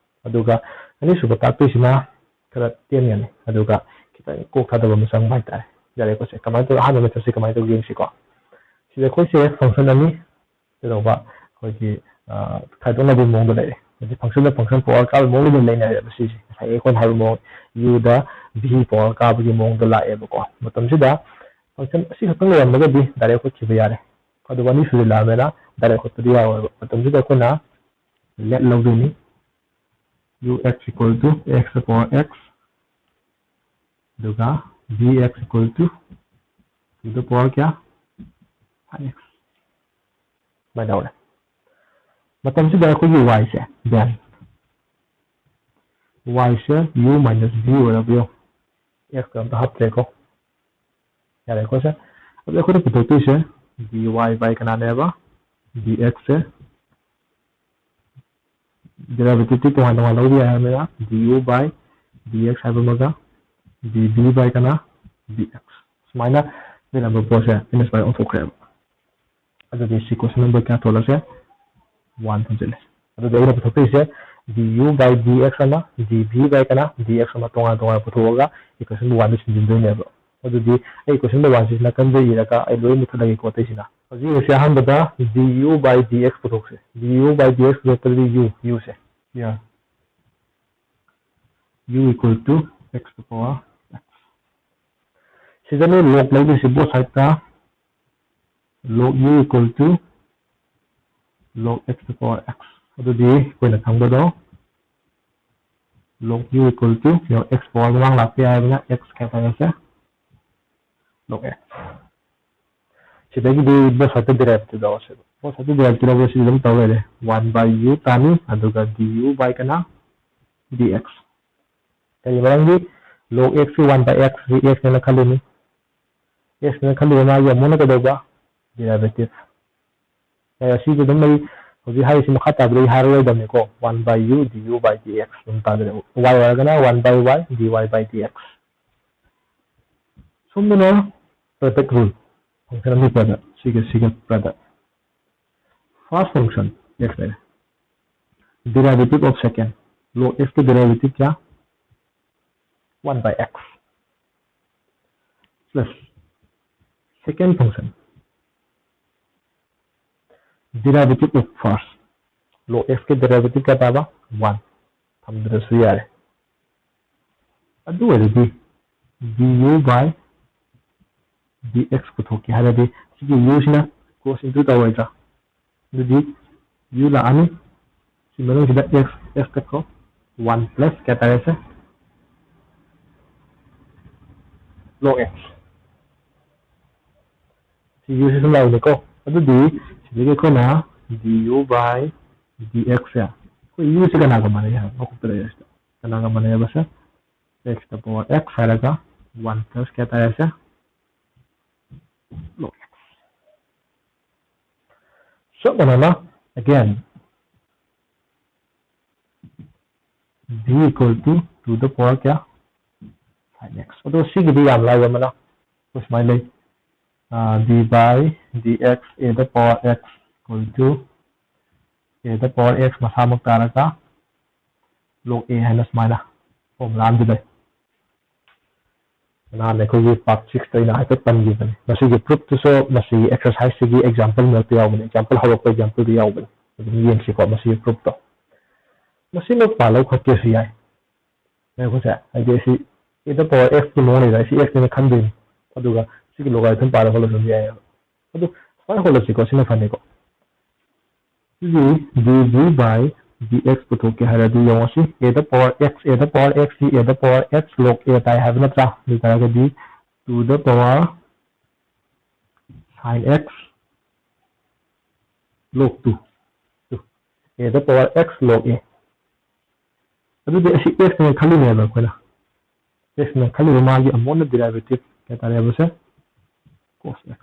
ꯑꯗꯨꯒ ꯑꯅꯤꯁꯨꯕ ꯇꯥꯛꯇꯣꯏꯁꯤꯅ ꯈꯔ ꯇꯦꯟꯒꯅꯤ, ꯑꯗꯨꯒ ꯈꯤꯇꯪ ꯀꯣꯛ ꯊꯥꯗꯕ ꯑꯃ ꯆꯪꯕ ꯍꯥꯏꯇꯥꯔꯦ꯫ ꯌꯥꯔꯦꯀꯣ? ꯁꯦ ꯀꯃꯥꯏꯅ ꯇꯧ, ꯑꯍꯥꯟꯕ method ꯁꯦ ꯀꯃꯥꯏꯅ ꯇꯧꯒꯦ ꯌꯦꯡꯁꯤꯀꯣ꯫ ꯁꯤꯗ ꯑꯩꯈꯣꯏꯁꯦ function ꯑꯅꯤ ꯀꯩꯗꯧꯕ, ꯑꯩꯈꯣꯏꯒꯤ ꯈꯥꯏꯗꯣꯛꯅꯕꯒꯤ ꯃꯑꯣꯡꯗ ꯂꯩꯔꯦ꯫ ꯍꯧꯖꯤꯛ function ꯗ function power ꯀꯥꯕꯒꯤ ꯃꯑꯣꯡꯗ ꯑꯗꯨꯝ ꯂꯩꯅꯔꯦꯕ꯫ ꯁꯤꯁꯦ ꯉꯁꯥꯏꯒꯤ ꯑꯩꯈꯣꯏꯅ ꯍꯥꯏꯕ ꯃꯑꯣꯡ, u ꯗ v power ꯀꯥꯕꯒꯤ ꯃꯑꯣꯡꯗ ꯂꯥꯛꯑꯦꯕꯀꯣ꯫ ꯃꯇꯝꯁꯤꯗ function ꯑꯁꯤ ꯈꯛꯇꯪ ꯂꯩꯔꯝꯃꯒꯗꯤ direct ꯍꯣꯠꯈꯤꯕ ꯌꯥꯔꯦ꯫ ꯑꯗꯨꯒ ꯑꯅꯤꯁꯨꯕ ꯂꯥꯛꯑꯕꯅꯤꯅ direct ꯍꯣꯠꯄꯗꯤ ꯌꯥꯔꯣꯏꯕ꯫ ꯃꯇꯝꯁꯤꯗ ꯑꯩꯈꯣꯏꯅ let ꯂꯧꯗꯣꯏꯅꯤ꯫ Ux equal to x power x, ꯑꯗꯨꯒ vx equal to to the power ꯀꯌꯥ, x꯫ ꯁꯨꯃꯥꯏꯅ ꯇꯧꯔꯦ꯫ ꯃꯇꯝꯁꯤꯗ ꯑꯩꯈꯣꯏꯒꯤ y ꯁꯦ, then y ꯁꯦ u minus v ꯑꯣꯏꯔꯕ ꯌꯦꯡꯉꯨ꯫ X ꯀ ꯑꯝꯇ ꯍꯥꯞꯇ꯭ꯔꯦꯀꯣ꯫ ꯌꯥꯔꯦꯀꯣ ꯁꯦ? ꯑꯗꯨ ꯑꯩꯈꯣꯏꯅ ꯄꯨꯊꯣꯛꯇꯣꯏꯁꯦ dy by ꯀꯅꯥꯅꯦꯕ? Dx say derivative T ꯇꯣꯉꯥꯟ ꯇꯣꯉꯥꯟ ꯂꯧꯕ ꯌꯥꯏ ꯍꯥꯏꯕꯅꯤꯅ, du by dx ꯍꯥꯏꯕ ꯑꯃꯒ, dv by ꯀꯅꯥ? Dx꯫ ꯁꯨꯃꯥꯏꯅ ꯂꯩꯔꯝꯕ ꯄꯣꯠꯁꯦ ꯑꯩꯅ ꯁꯨꯃꯥꯏꯅ ꯑꯣꯟꯊꯣꯛꯈ꯭ꯔꯦꯕ꯫ ꯑꯗꯨꯗꯤ ꯁꯤ question number ꯀꯌꯥ ꯊꯣꯛꯂꯛꯁꯦ? One ꯊꯣꯛꯆꯜꯂꯦ꯫ ꯑꯗꯨꯗꯤ ꯑꯩꯅ ꯄꯨꯊꯣꯛꯇꯣꯏꯁꯦ du by dx ꯑꯃ, dv by ꯀꯅꯥ? Dx ꯑꯃ ꯇꯣꯉꯥꯟ ꯇꯣꯉꯥꯟ ꯄꯨꯊꯣꯛꯑꯒ equation one ꯗ ꯁꯤꯟꯖꯤꯟꯗꯣꯏꯅꯦꯕ꯫ ꯑꯗꯨꯗꯤ ꯑꯩ question number one ꯁꯤ ꯅꯥꯀꯟꯗ ꯏꯔꯒ ꯑꯩ ꯂꯣꯏ ꯃꯨꯠꯊꯠꯂꯒꯦꯀꯣ ꯑꯇꯩꯁꯤꯅ꯫ ꯍꯧꯖꯤꯛ ꯍꯧꯖꯤꯛ ꯑꯍꯥꯟꯕꯗ du by dx ꯄꯨꯊꯣꯛꯁꯦ꯫ Du by dx ꯄꯨꯊꯣꯛꯄꯗꯗꯤ u, u say. Here, u equal to x to power x꯫ ꯁꯤꯗ ꯅꯣꯏ log ꯂꯧꯗꯣꯏꯁꯦ both side ꯇ, log u equal to log x to power x꯫ ꯑꯗꯨꯗꯤ ꯑꯩꯈꯣꯏꯅ ꯈꯪꯕꯗꯣ log u equal to, ꯌꯦꯡꯉꯣ, x power ꯃꯃꯥꯡ ꯂꯥꯛꯄ ꯌꯥꯏ ꯍꯥꯏꯕꯅ x ꯀꯌꯥ ꯇꯥꯔꯁꯦ? Log x꯫ ꯁꯤꯗꯒꯤꯗꯤ both side ꯇ derivative ꯂꯧꯔꯁꯦꯕ꯫ ꯄꯣꯠ ꯁꯥꯏꯠꯇ ꯗꯦꯔꯥꯏꯚꯦꯇꯤꯚ ꯂꯧꯕꯁꯤ ꯑꯗꯨꯝ ꯇꯧ ꯂꯩꯔꯦ꯫ One by u ꯇꯥꯅꯤ, ꯑꯗꯨꯒ du by ꯀꯅꯥ? Dx꯫ ꯀꯔꯤ ꯃꯔꯝꯒꯤ? Log x ꯀꯤ one by x ꯁꯤ x ꯅꯦꯅ ꯈꯜꯂꯤꯅꯤ꯫ X ꯅꯦꯅ ꯈꯜꯂꯤꯕ ꯃꯥꯒꯤ ꯑꯃꯨꯛꯅ ꯀꯩꯗꯧꯕ? Derivative꯫ ꯑꯦ, ꯁꯤꯁꯨ ꯑꯗꯨꯝ ꯑꯩ ꯍꯧꯖꯤꯛ ꯍꯥꯏꯔꯤꯁꯤ ꯃꯈꯥ ꯇꯥꯕꯗ ꯑꯩ ꯍꯥꯏꯔꯔꯣꯏꯗꯕꯅꯤꯀꯣ꯫ One by u du by dx ꯑꯗꯨꯝ ꯇꯥꯗꯣꯏꯅꯦ꯫ Y ꯑꯣꯏꯔꯒꯅ one by y dy by dx꯫ ꯁꯣꯝꯗꯅ product rule, function ꯑꯅꯤ product, ꯁꯤꯒ ꯁꯤꯒ product꯫ First function x ꯂꯩꯔꯦ, derivative of second, log x ꯀꯤ derivative ꯀꯌꯥ? One by x plus second function derivative of first, log x ꯀꯤ derivative ꯀꯌꯥ ꯇꯥꯕ? One꯫ ꯊꯝꯗ꯭ꯔꯁꯨ ꯌꯥꯔꯦ꯫ ꯑꯗꯨ ꯑꯣꯏꯔꯗꯤ du by dx ꯄꯨꯊꯣꯛꯀꯦ ꯍꯥꯏꯔꯗꯤ ꯁꯤꯒꯤ u ꯁꯤꯅ cross into ꯇꯧꯔꯣꯏꯗ꯭ꯔꯥ? ꯑꯗꯨꯗꯤ u ꯂꯥꯛꯑꯅꯤ꯫ ꯁꯤ ꯃꯅꯨꯡꯁꯤꯗ x, x ꯀꯛꯈ꯭ꯔꯣ꯫ One plus ꯀꯌꯥ ꯇꯥꯔꯦꯁꯦ? Log x꯫ ꯁꯤ u ꯁꯤ ꯁꯨꯝ ꯂꯥꯛꯏꯅꯤꯀꯣ꯫ ꯑꯗꯨꯗꯤ ꯁꯤꯗꯒꯤ ꯑꯩꯈꯣꯏꯅ du by dx ꯁꯦ, ꯑꯩꯈꯣꯏ u ꯁꯤ ꯀꯅꯥꯒ ꯃꯥꯟꯅꯩ ꯍꯥꯏꯕ? ꯃꯀꯣꯛꯇ ꯂꯩꯔꯦ ꯁꯤꯗ꯫ ꯀꯅꯥꯒ ꯃꯥꯟꯅꯩ ꯍꯥꯏꯕꯁꯦ? X ꯗ power x ꯍꯥꯏꯔꯒ one plus ꯀꯌꯥ ꯇꯥꯔꯦꯁꯦ? Log x꯫ ꯆꯞ ꯃꯥꯟꯅꯅ again d equal to two the power ꯀꯌꯥ? Sin x꯫ ꯑꯗꯣ ꯁꯤꯒꯤꯗꯤ ꯌꯥꯝ ꯂꯥꯏꯕ ꯑꯃꯅ ꯑꯩꯈꯣꯏ ꯁꯨꯃꯥꯏꯅ ꯂꯩ, d by dx a the power x equal to a the power x ꯃꯁꯥꯃꯛ ꯇꯥꯔꯒ log a ꯍꯥꯏꯅ ꯁꯨꯃꯥꯏꯅ formula ꯑꯃꯗꯤ ꯂꯩ꯫ ꯅꯍꯥꯟ ꯑꯩꯈꯣꯏꯒꯤ part six ꯇ ꯑꯩꯅ ꯍꯥꯏꯐꯦꯠ ꯄꯟꯈꯤꯕꯅꯤ꯫ ꯃꯁꯤꯒꯤ proof ꯇꯨꯁꯨ ꯃꯁꯤꯒꯤ exercise ꯁꯤꯒꯤ example ꯃꯔꯛꯇ ꯌꯥꯎꯕꯅꯤ, example ꯍꯧꯔꯛꯄ example ꯗ ꯌꯥꯎꯕꯅꯤ꯫ ꯑꯗꯨꯝ ꯌꯦꯡꯁꯤꯀꯣ ꯃꯁꯤꯒꯤ proof ꯇꯣ꯫ ꯃꯁꯤꯃꯛ ꯄꯥꯜꯂꯒ ꯈꯣꯠꯀꯦꯁꯨ ꯌꯥꯏ꯫ ꯉꯥꯏꯈꯣꯁꯦ, ꯍꯥꯏꯗꯤ ꯑꯁꯤ a the power x ꯀꯤ ꯃꯑꯣꯡ ꯂꯩꯗꯅ, ꯁꯤ x ꯅꯦꯅ ꯈꯟꯗꯣꯏꯅꯤ꯫ ꯑꯗꯨꯒ ꯁꯤꯒꯤ logarithm ꯄꯥꯜꯂꯒ ꯈꯣꯠꯂꯁꯨ ꯑꯗꯨꯝ ꯌꯥꯏꯑꯕ꯫ ꯑꯗꯨ ꯁꯨꯃꯥꯏꯅ ꯍꯣꯠꯂꯁꯤꯀꯣ, ꯁꯤꯅ ꯐꯅꯤꯀꯣ꯫ ꯁꯤꯒꯤ du by dx ꯄꯨꯊꯣꯛꯀꯦ ꯍꯥꯏꯔꯗꯤ ꯌꯦꯡꯉꯣ ꯁꯤ, a the power x, a the power x ꯁꯤ a the power x log a ꯇꯥꯏ ꯍꯥꯏꯕ ꯅꯠꯇ꯭ꯔꯥ? ꯑꯗꯨ ꯑꯣꯏꯇꯥꯔꯒꯗꯤ two the power sin x log two, two, a the power x log a. ꯑꯗꯨꯗꯤ ꯑꯁꯤ x ꯅꯦ ꯈꯜꯂꯤꯅꯦꯕ ꯑꯩꯈꯣꯏꯅ꯫ X ꯅ ꯈꯜꯂꯤꯕ ꯃꯥꯒꯤ ꯑꯃꯨꯛ ꯍꯟꯅ derivative ꯀꯩ ꯍꯥꯏꯇꯥꯔꯦꯕꯁꯦ? Cos x꯫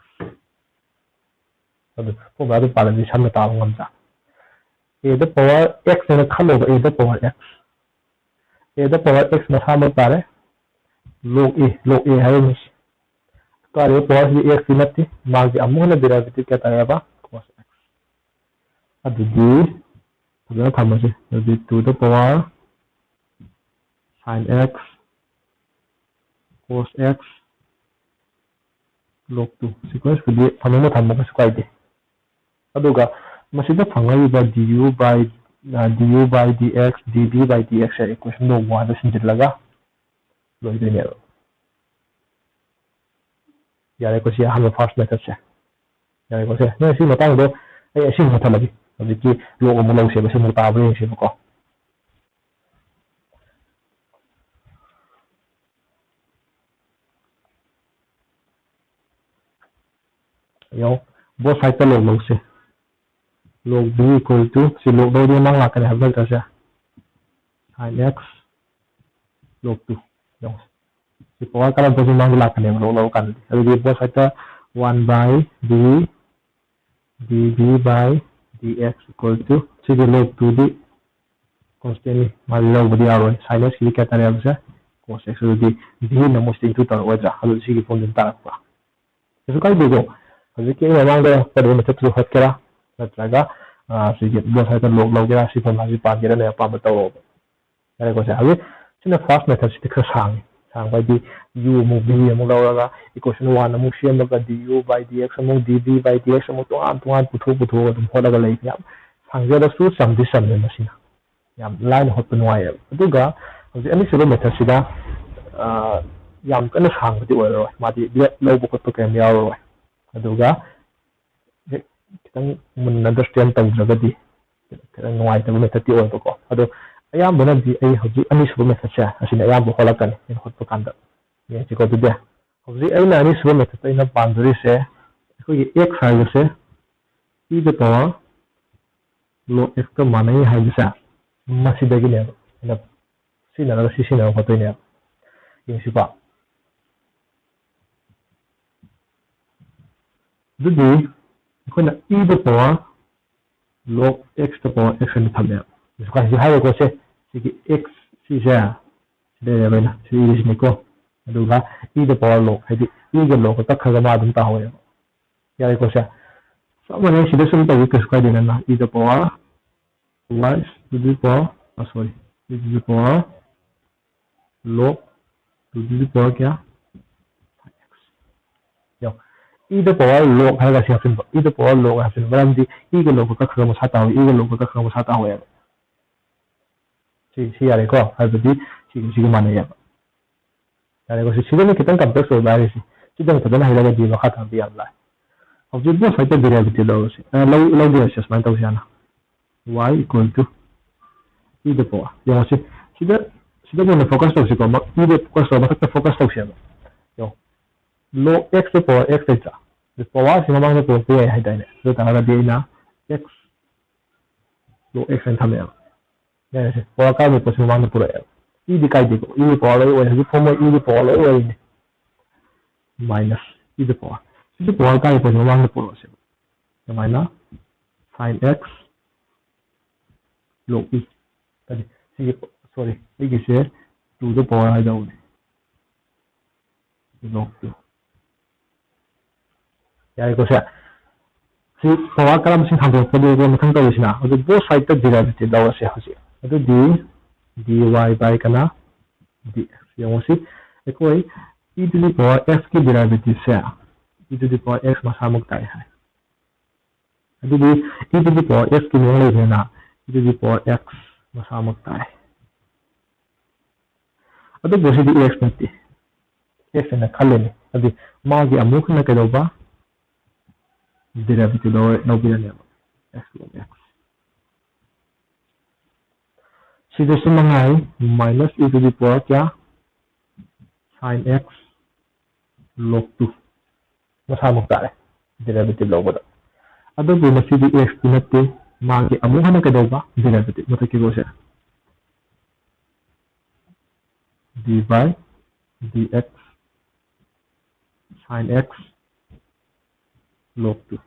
ꯑꯗꯨ formula ꯗꯨ ꯄꯥꯜꯂꯗꯤ ꯁꯝꯅ ꯇꯥꯕ ꯉꯝꯗ꯭ꯔꯥ? A the power x ꯅ ꯈꯜꯂꯣꯕ, a the power x꯫ A the power x ꯃꯁꯥꯃꯛ ꯇꯥꯔꯦ꯫ Log a, log a ꯍꯥꯏꯔꯤꯕꯁꯤ ꯀꯥꯔꯤꯕ power ꯁꯤꯗꯤ x ꯇꯤ ꯅꯠꯇꯦ, ꯃꯥꯒꯤ ꯑꯃꯨꯛ ꯍꯟꯅ derivative ꯀꯌꯥ ꯇꯥꯔꯦꯕ? Cos x꯫ ꯑꯗꯨꯗꯤ ꯐꯖꯅ ꯊꯝꯃꯁꯤ꯫ ꯑꯗꯨꯗꯤ to the power sin x cos x log two, sequence ꯄꯨꯗꯤ ꯊꯝꯅꯤꯡꯕ ꯊꯝꯕ ꯀꯩꯁꯨ ꯀꯥꯏꯗꯦ꯫ ꯑꯗꯨꯒ ꯃꯁꯤꯗ ꯐꯪꯉꯛꯏꯕ du by, ꯑ, du by dx, dv by dx say equation the one ꯗ ꯁꯤꯟꯖꯤꯜꯂꯒ ꯂꯣꯏꯗꯣꯏꯅꯦꯕ꯫ ꯌꯥꯔꯦꯀꯣ, ꯁꯤ ꯑꯍꯥꯟꯕ first method ꯁꯦ꯫ ꯌꯥꯔꯦꯀꯣ, ꯁꯦ ꯅꯣꯏ ꯁꯤ ꯃꯇꯥꯡꯗꯣ ꯑꯩ ꯑꯁꯤ ꯃꯨꯠꯊꯠꯂꯒꯦ꯫ ꯍꯧꯖꯤꯛꯀꯤ log ꯑꯃꯨꯛ ꯂꯧꯁꯦꯕ, ꯁꯤ ꯑꯃꯨꯛ ꯇꯥꯕ꯭ꯔꯥ ꯌꯦꯡꯁꯦꯕꯀꯣ꯫ ꯌꯦꯡꯉꯣ, both side ꯇ log ꯂꯧꯁꯦ꯫ Log b equal to, ꯁꯤ log ꯂꯧꯔꯗꯤ ꯃꯃꯥꯡ ꯂꯥꯛꯀꯅꯤ ꯍꯥꯏꯕ ꯅꯠꯇ꯭ꯔꯥ ꯁꯦ? Sin x log two꯫ ꯌꯦꯡꯉꯣ, ꯁꯤ power ꯀꯔꯝꯕꯁꯤ ꯃꯃꯥꯡꯗ ꯂꯥꯛꯀꯅꯦꯕ log ꯂꯧꯔ ꯀꯥꯟꯗꯗꯤ꯫ ꯑꯗꯨꯗꯤ both side ꯇ one by d, dv by dx equal to, ꯁꯤꯒꯤ log two ꯗꯤ constant ꯅꯤ, ꯃꯥꯗꯤ ꯂꯧꯕꯗꯤ ꯌꯥꯔꯣꯏ꯫ Sin x ꯀꯤꯗꯤ ꯀꯌꯥ ꯇꯥꯔꯦ ꯍꯥꯏꯕꯁꯦ? Cos x꯫ ꯑꯗꯨꯗꯤ d ꯅ ꯑꯃꯨꯛ ꯁꯤꯗ into ꯇꯧꯔꯛꯑꯣꯏꯗ꯭ꯔꯥ? ꯑꯗꯨꯗꯤ ꯁꯤꯒꯤ form ꯗ ꯑꯗꯨꯝ ꯇꯥꯔꯛꯄ꯫ ꯀꯩꯁꯨ ꯀꯥꯏꯗꯦꯀꯣ꯫ ꯍꯧꯖꯤꯛꯀꯤ ꯑꯩꯅ ꯃꯃꯥꯡꯗ ꯍꯥꯏꯔꯤꯕ method ꯇꯨ ꯍꯣꯠꯀꯦꯔꯥ, ꯅꯠꯇ꯭ꯔꯒ, ꯑ, ꯁꯤꯒꯤ both side ꯇ log ꯂꯧꯒꯦꯔꯥ, ꯁꯤ formula ꯁꯤ ꯄꯥꯟꯒꯦꯔꯥ, ꯅꯣꯏ ꯑꯄꯥꯝꯕ ꯇꯧꯔꯣꯕ꯫ ꯌꯥꯔꯦꯀꯣ ꯁꯦ? ꯍꯧꯖꯤꯛ ꯁꯤꯅ first method ꯁꯤꯗꯤ ꯈꯔ ꯁꯥꯡꯉꯤ꯫ ꯁꯥꯡꯕ ꯍꯥꯏꯗꯤ u ꯑꯃꯨꯛ v ꯑꯃꯨꯛ ꯂꯧꯔꯒ equation one ꯑꯃꯨꯛ ꯁꯦꯝꯃꯒ du by dx ꯑꯃꯨꯛ dv by dx ꯑꯃꯨꯛ ꯇꯣꯉꯥꯟ ꯇꯣꯉꯥꯟ ꯄꯨꯊꯣꯛ ꯄꯨꯊꯣꯛꯑꯒ ꯑꯗꯨꯝ ꯍꯣꯠꯂꯒ ꯂꯩꯕ ꯌꯥꯝ ꯁꯥꯡꯖꯔꯁꯨ ꯆꯝꯗꯤ ꯆꯝꯃꯦ ꯃꯁꯤꯅ꯫ ꯌꯥꯝ ꯂꯥꯏꯅ ꯍꯣꯠꯄ ꯅꯨꯡꯉꯥꯏꯌꯦꯕ꯫ ꯑꯗꯨꯒ ꯍꯧꯖꯤꯛ ꯑꯅꯤꯁꯨꯕ method ꯁꯤꯗ, ꯑ, ꯌꯥꯝ ꯀꯟꯅ ꯁꯥꯡꯕꯗꯤ ꯑꯣꯏꯔꯔꯣꯏ꯫ ꯃꯥꯗꯤ ꯂꯦꯞ ꯂꯧꯕ ꯈꯣꯠꯄ ꯀꯔꯤꯝ ꯌꯥꯎꯔꯔꯣꯏ꯫ ꯑꯗꯨꯒ ꯍꯦꯛ ꯈꯤꯇꯪ ꯃꯨꯟꯅ understand ꯇꯧꯗ꯭ꯔꯒꯗꯤ ꯈꯤꯇꯪ ꯅꯨꯡꯉꯥꯏꯇꯕ method ꯇꯤ ꯑꯣꯏꯕꯀꯣ꯫ ꯑꯗꯣ ꯑꯌꯥꯝꯕꯅꯗꯤ ꯑꯩ ꯍꯧꯖꯤꯛ ꯑꯅꯤꯁꯨꯕ method ꯁꯦ ꯑꯁꯤꯅ ꯑꯌꯥꯝꯕ ꯍꯣꯠꯂꯛꯀꯅꯤ ꯑꯩꯅ ꯍꯣꯠꯄ ꯀꯥꯟꯗ꯫ ꯌꯦꯡꯁꯤꯀꯣ ꯑꯗꯨꯗꯤ꯫ ꯍꯧꯖꯤꯛ ꯑꯩꯅ ꯑꯅꯤꯁꯨꯕ method ꯇ ꯑꯩꯅ ꯄꯥꯟꯗꯣꯔꯤꯁꯦ ꯑꯩꯈꯣꯏꯒꯤ x ꯍꯥꯏꯕꯁꯦ e the power log x ꯀ ꯃꯥꯟꯅꯩ ꯍꯥꯏꯕꯁꯦ ꯃꯁꯤꯗꯒꯤꯅꯦꯕ ꯑꯩꯅ ꯁꯤꯖꯤꯟꯅꯔꯒ ꯁꯤ ꯁꯤꯖꯤꯟꯅꯕ ꯈꯣꯠꯇꯣꯏꯅꯦꯕ꯫ ꯌꯦꯡꯁꯤꯀꯣ꯫ ꯑꯗꯨꯗꯤ ꯑꯩꯈꯣꯏꯅ e ꯗ power log x ꯇ power x ꯑꯅ ꯊꯝꯃꯦꯕ꯫ ꯍꯧꯖꯤꯛ ꯍꯥꯏꯔꯤꯕ ꯄꯣꯠꯁꯦ ꯁꯤꯒꯤ x ꯁꯤꯁꯦ ꯁꯤꯗ ꯂꯩꯔꯦꯕ ꯑꯩꯅ ꯁꯤ ꯏꯔꯤꯁꯤꯅꯤꯀꯣ꯫ ꯑꯗꯨꯒ e ꯗ power log ꯍꯥꯏꯗꯤ e ꯒ log ꯀ ꯀꯛꯈ꯭ꯔꯒ ꯃꯥ ꯑꯗꯨꯝ ꯇꯥꯍꯧꯋꯦꯕ꯫ ꯌꯥꯔꯦꯀꯣ ꯁꯦ? ꯆꯞ ꯃꯥꯟꯅꯩ ꯁꯤꯗ ꯁꯨꯝ ꯇꯧꯕꯤ ꯀꯩꯁꯨ ꯀꯥꯏꯗꯦ ꯅꯪꯅ e the power y to the power sorry e to the power log to the power ꯀꯌꯥ ꯌꯦꯡꯉꯣ e ꯗ power log ꯍꯥꯏꯔꯒ ꯁꯤ ꯍꯥꯞꯆꯤꯟꯕ e ꯗ power log ꯍꯥꯞꯆꯤꯟꯕ ꯃꯔꯝꯗꯤ e ꯒ log ꯀꯛꯈ꯭ꯔꯒ ꯃꯁꯥ ꯇꯥꯍꯧꯏ e ꯒ log ꯀꯛꯈ꯭ꯔꯒ ꯃꯁꯥ ꯇꯥꯍꯧꯋꯦꯕ꯫ ꯁꯤ ꯁꯤ ꯌꯥꯔꯦꯀꯣ ꯍꯥꯏꯕꯗꯤ ꯁꯤꯒ ꯁꯤꯒ ꯃꯥꯟꯅꯩꯌꯦꯕ꯫ ꯌꯥꯔꯦꯀꯣ ꯁꯤ ꯁꯤꯗꯅ ꯈꯤꯇꯪ complex ꯑꯣꯏꯕ ꯍꯥꯏꯔꯤꯁꯦ꯫ ꯁꯤꯗꯪ ꯐꯖꯅ ꯍꯩꯔꯒꯗꯤ ꯃꯈꯥ ꯇꯥꯕꯗꯤ ꯌꯥꯝ ꯂꯥꯏ꯫ ꯍꯧꯖꯤꯛ both side ꯇ derivative ꯂꯧꯔꯁꯤ ꯑ, ꯂꯧ ꯂꯧꯒꯦ ꯁꯤ ꯁꯨꯃꯥꯏꯅ ꯇꯧꯁꯤ ꯍꯥꯟꯅ y equal to e the power ꯌꯦꯡꯉꯣ ꯁꯤ ꯁꯤꯗ ꯁꯤꯗ ꯑꯣꯏꯅ focus ꯇꯧꯁꯤꯀꯣ ꯃ- e ꯗ focus ꯇꯧꯔ ꯃꯊꯛꯇ focus ꯇꯧꯁꯦꯕ꯫ ꯌꯦꯡꯉꯣ log x ꯇ power x ꯂꯩꯇ꯭ꯔꯥ? ꯑꯗꯨ power ꯁꯤ ꯃꯃꯥꯡꯗ ꯄꯨꯔꯛꯄ ꯌꯥꯏ ꯍꯥꯏꯗꯥꯏꯅꯦ? ꯑꯗꯨ ꯇꯥꯔꯒꯗꯤ ꯑꯩꯅ x log x ꯍꯥꯏꯅ ꯊꯝꯃꯦꯕ꯫ ꯌꯥꯔꯦꯁꯦ power ꯀꯥꯏꯕ ꯄꯣꯠꯁꯤ ꯃꯃꯥꯡꯗ ꯄꯨꯔꯛꯑꯦꯕ꯫ e ꯗꯤ ꯀꯥꯏꯗꯦꯀꯣ e ꯒꯤ power ꯂꯣꯏ ꯑꯣꯏꯔꯦ ꯍꯧꯖꯤꯛ ꯐꯥꯎꯕ e ꯒꯤ power ꯂꯣꯏ ꯑꯣꯏꯔꯤꯅꯦ꯫ Minus e ꯗ power ꯁꯤꯁꯨ power ꯀꯥꯏꯕ ꯄꯣꯠꯁꯤ ꯃꯃꯥꯡꯗ ꯄꯨꯔꯛꯑꯁꯦꯕ꯫ ꯑꯗꯨꯃꯥꯏꯅ sin x log e ꯀꯔꯤ ꯁꯤꯒꯤ sorry ꯑꯩꯒꯤꯁꯦ to the power ꯍꯥꯏꯗꯧꯕꯅꯦ꯫ Log two ꯌꯥꯔꯦꯀꯣ ꯁꯦ? ꯁꯤ power ꯀꯔꯝꯕꯁꯤꯡ ꯍꯟꯗꯣꯛꯄꯗꯨꯒ ꯃꯊꯪ ꯇꯧꯔꯤꯁꯤꯅ ꯍꯧꯖꯤꯛ both side ꯇ derivative ꯂꯧꯔꯁꯦ ꯍꯧꯖꯤꯛ꯫ ꯑꯗꯨꯗꯤ dy by ꯀꯅꯥ dx ꯌꯦꯡꯉꯣ ꯁꯤ ꯑꯩꯈꯣꯏ e to the power x ꯀꯤ derivative say e to the power x ꯃꯁꯥꯃꯛ ꯇꯥꯏ ꯍꯥꯏ꯫ ꯑꯗꯨꯗꯤ e to the power x ꯀꯤ ꯃꯑꯣꯡ ꯂꯩꯕꯅꯤꯅ e to the power x ꯃꯁꯥꯃꯛ ꯇꯥꯏ꯫ ꯑꯗꯨꯕꯨ ꯁꯤꯗꯤ x ꯅꯠꯇꯦ꯫ x ꯍꯥꯏꯅ ꯈꯜꯂꯤꯅꯤ꯫ ꯑꯗꯨꯗꯤ ꯃꯥꯒꯤ ꯑꯃꯨꯛ ꯍꯟꯅ ꯀꯩꯗꯧꯕ? Derivative ꯂꯧꯔ- ꯂꯧꯕꯤꯔꯅꯦꯕ꯫ X log x꯫ ꯁꯤꯗꯁꯨ ꯃꯉꯥꯏ minus e to the power ꯀꯌꯥ? Sin x log two꯫ ꯃꯁꯥꯃꯛ ꯇꯥꯔꯦ derivative ꯂꯧꯕꯗ꯫ ꯑꯗꯨꯕꯨ ꯃꯁꯤꯗꯤ x ꯇꯤ ꯅꯠꯇꯦ꯫ ꯃꯥꯒꯤ ꯑꯃꯨꯛ ꯍꯟꯅ ꯀꯩꯗꯧꯕ? Derivative, ꯃꯊꯛꯀꯤ ꯔꯣꯁꯦ, d by dx sin x log two꯫